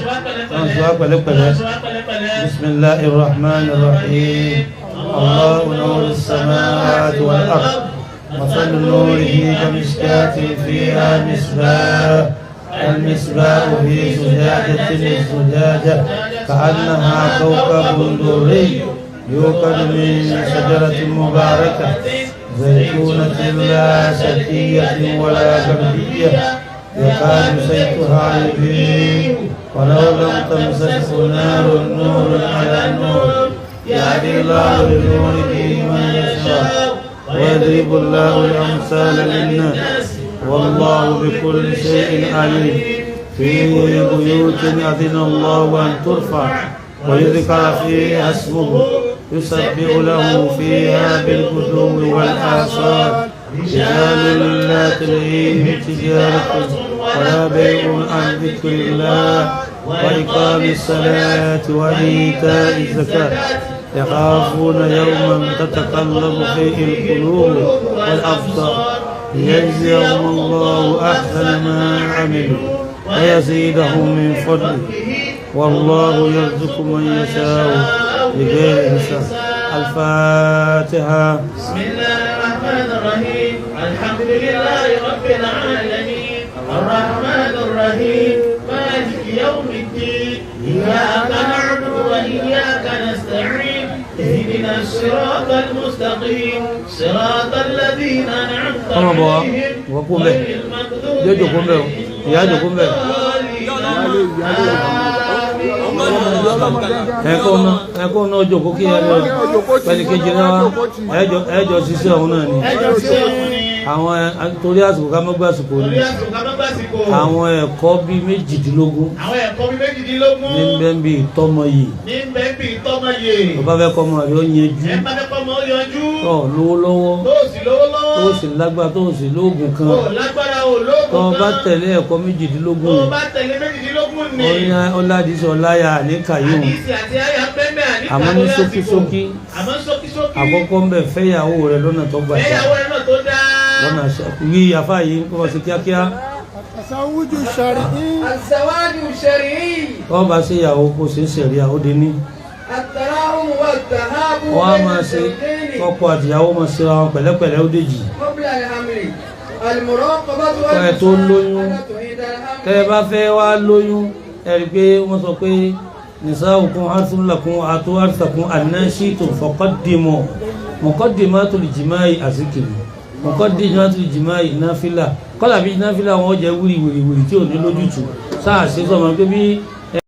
Ọlọ́run ṣe wá pẹ̀lẹ́pẹ̀lẹ́. Bismillahir rahmanir rahim. Allahu nuru samawati wal ard. مثل نوره كمشكاة فيها مصباح، المصباح في زجاجة، الزجاجة كأنها كوكب دري يوقد من شجرة مباركة زيتونة لا شرقية ولا غربية، يكاد زيتها يضيء ولو لم تمسسه نار، نور على نور، يهدي الله لنوره من يشاء، ويضرب الله الأمثال للناس، والله بكل شيء عليم. في بيوت أذن الله أن ترفع ويذكر فيها اسمه، يسبح له فيها بالغدو والآصال رجال لا تلهيهم تجارة ولا بيع عن ذكر الله وإقام الصلاة وإيتاء الزكاة، يخافون يوما تتقلب فيه القلوب والأبصار، ليجزيهم الله أحسن ما عملوا ويزيدهم من فضله، والله يرزق من يشاء بغير حساب. الفاتحة. بسم الله الرحمن الرحيم. الحمد لله رب العالمين، الرحمن الرحيم، مالك يوم الدين، إياك نعبد وإياك نستعين، اهدنا الصراط المستقيم، صراط الذين أنعمت عليهم، غير المغضوب عليهم. Ẹ̀kọ́ náà jòkó kí ẹ lọ pẹ̀lú kejì náà, ẹjọ́ ṣiṣẹ́ ọ̀hún náà ni. Àwọn torí àsìkò ká mọ́gbà àsìkò ni. Àwọn ẹ̀kọ́ bíi 18 ní bẹ́ẹ̀ bí ìtọ́mọ yìí. Tó bá fẹ́ kọ́mọ rẹ̀ ó yanjú, tó lówó lọ́wọ́, tó sì lágbára, tó sì lóògùn kan, tó bá tẹ̀lé ẹ̀kọ́ 18, ọ̀làdìsí ọ̀láyà àníkà yìí. Àmọ́ ní ṣókíṣókí, àkọ́kọ́ ń bẹ̀ fẹ́yàwó rẹ̀ lọ́nà tó gbà lọ́nà wí afá yìí kó wọ́n ṣe kíákíá. Wọ́n bá ṣe ìyàwó kó ṣe ń ṣẹ̀ríà ó dé ní. Wọ́n á máa ṣe kọ́kọ́ àtìyàwó máa ṣe ra wọn pẹ̀lẹ́pẹ̀lẹ́ ó dèjì. Kọ́ ẹ tó lóyún, tẹ́ ẹ bá fẹ́ wá lóyún, ẹ rí i pé wọ́n sọ pé nisaukum harthun lakum atu harthakum anna shi'tum faqaddimu muqaddimatul jima'i azikiri muqaddimatul jima'i náfìlà. Kọ́lá bí náfìlà wọn jẹ́ wíri wíri wíri tí ò ní lójútùú sáà ṣe sọmọ pé bí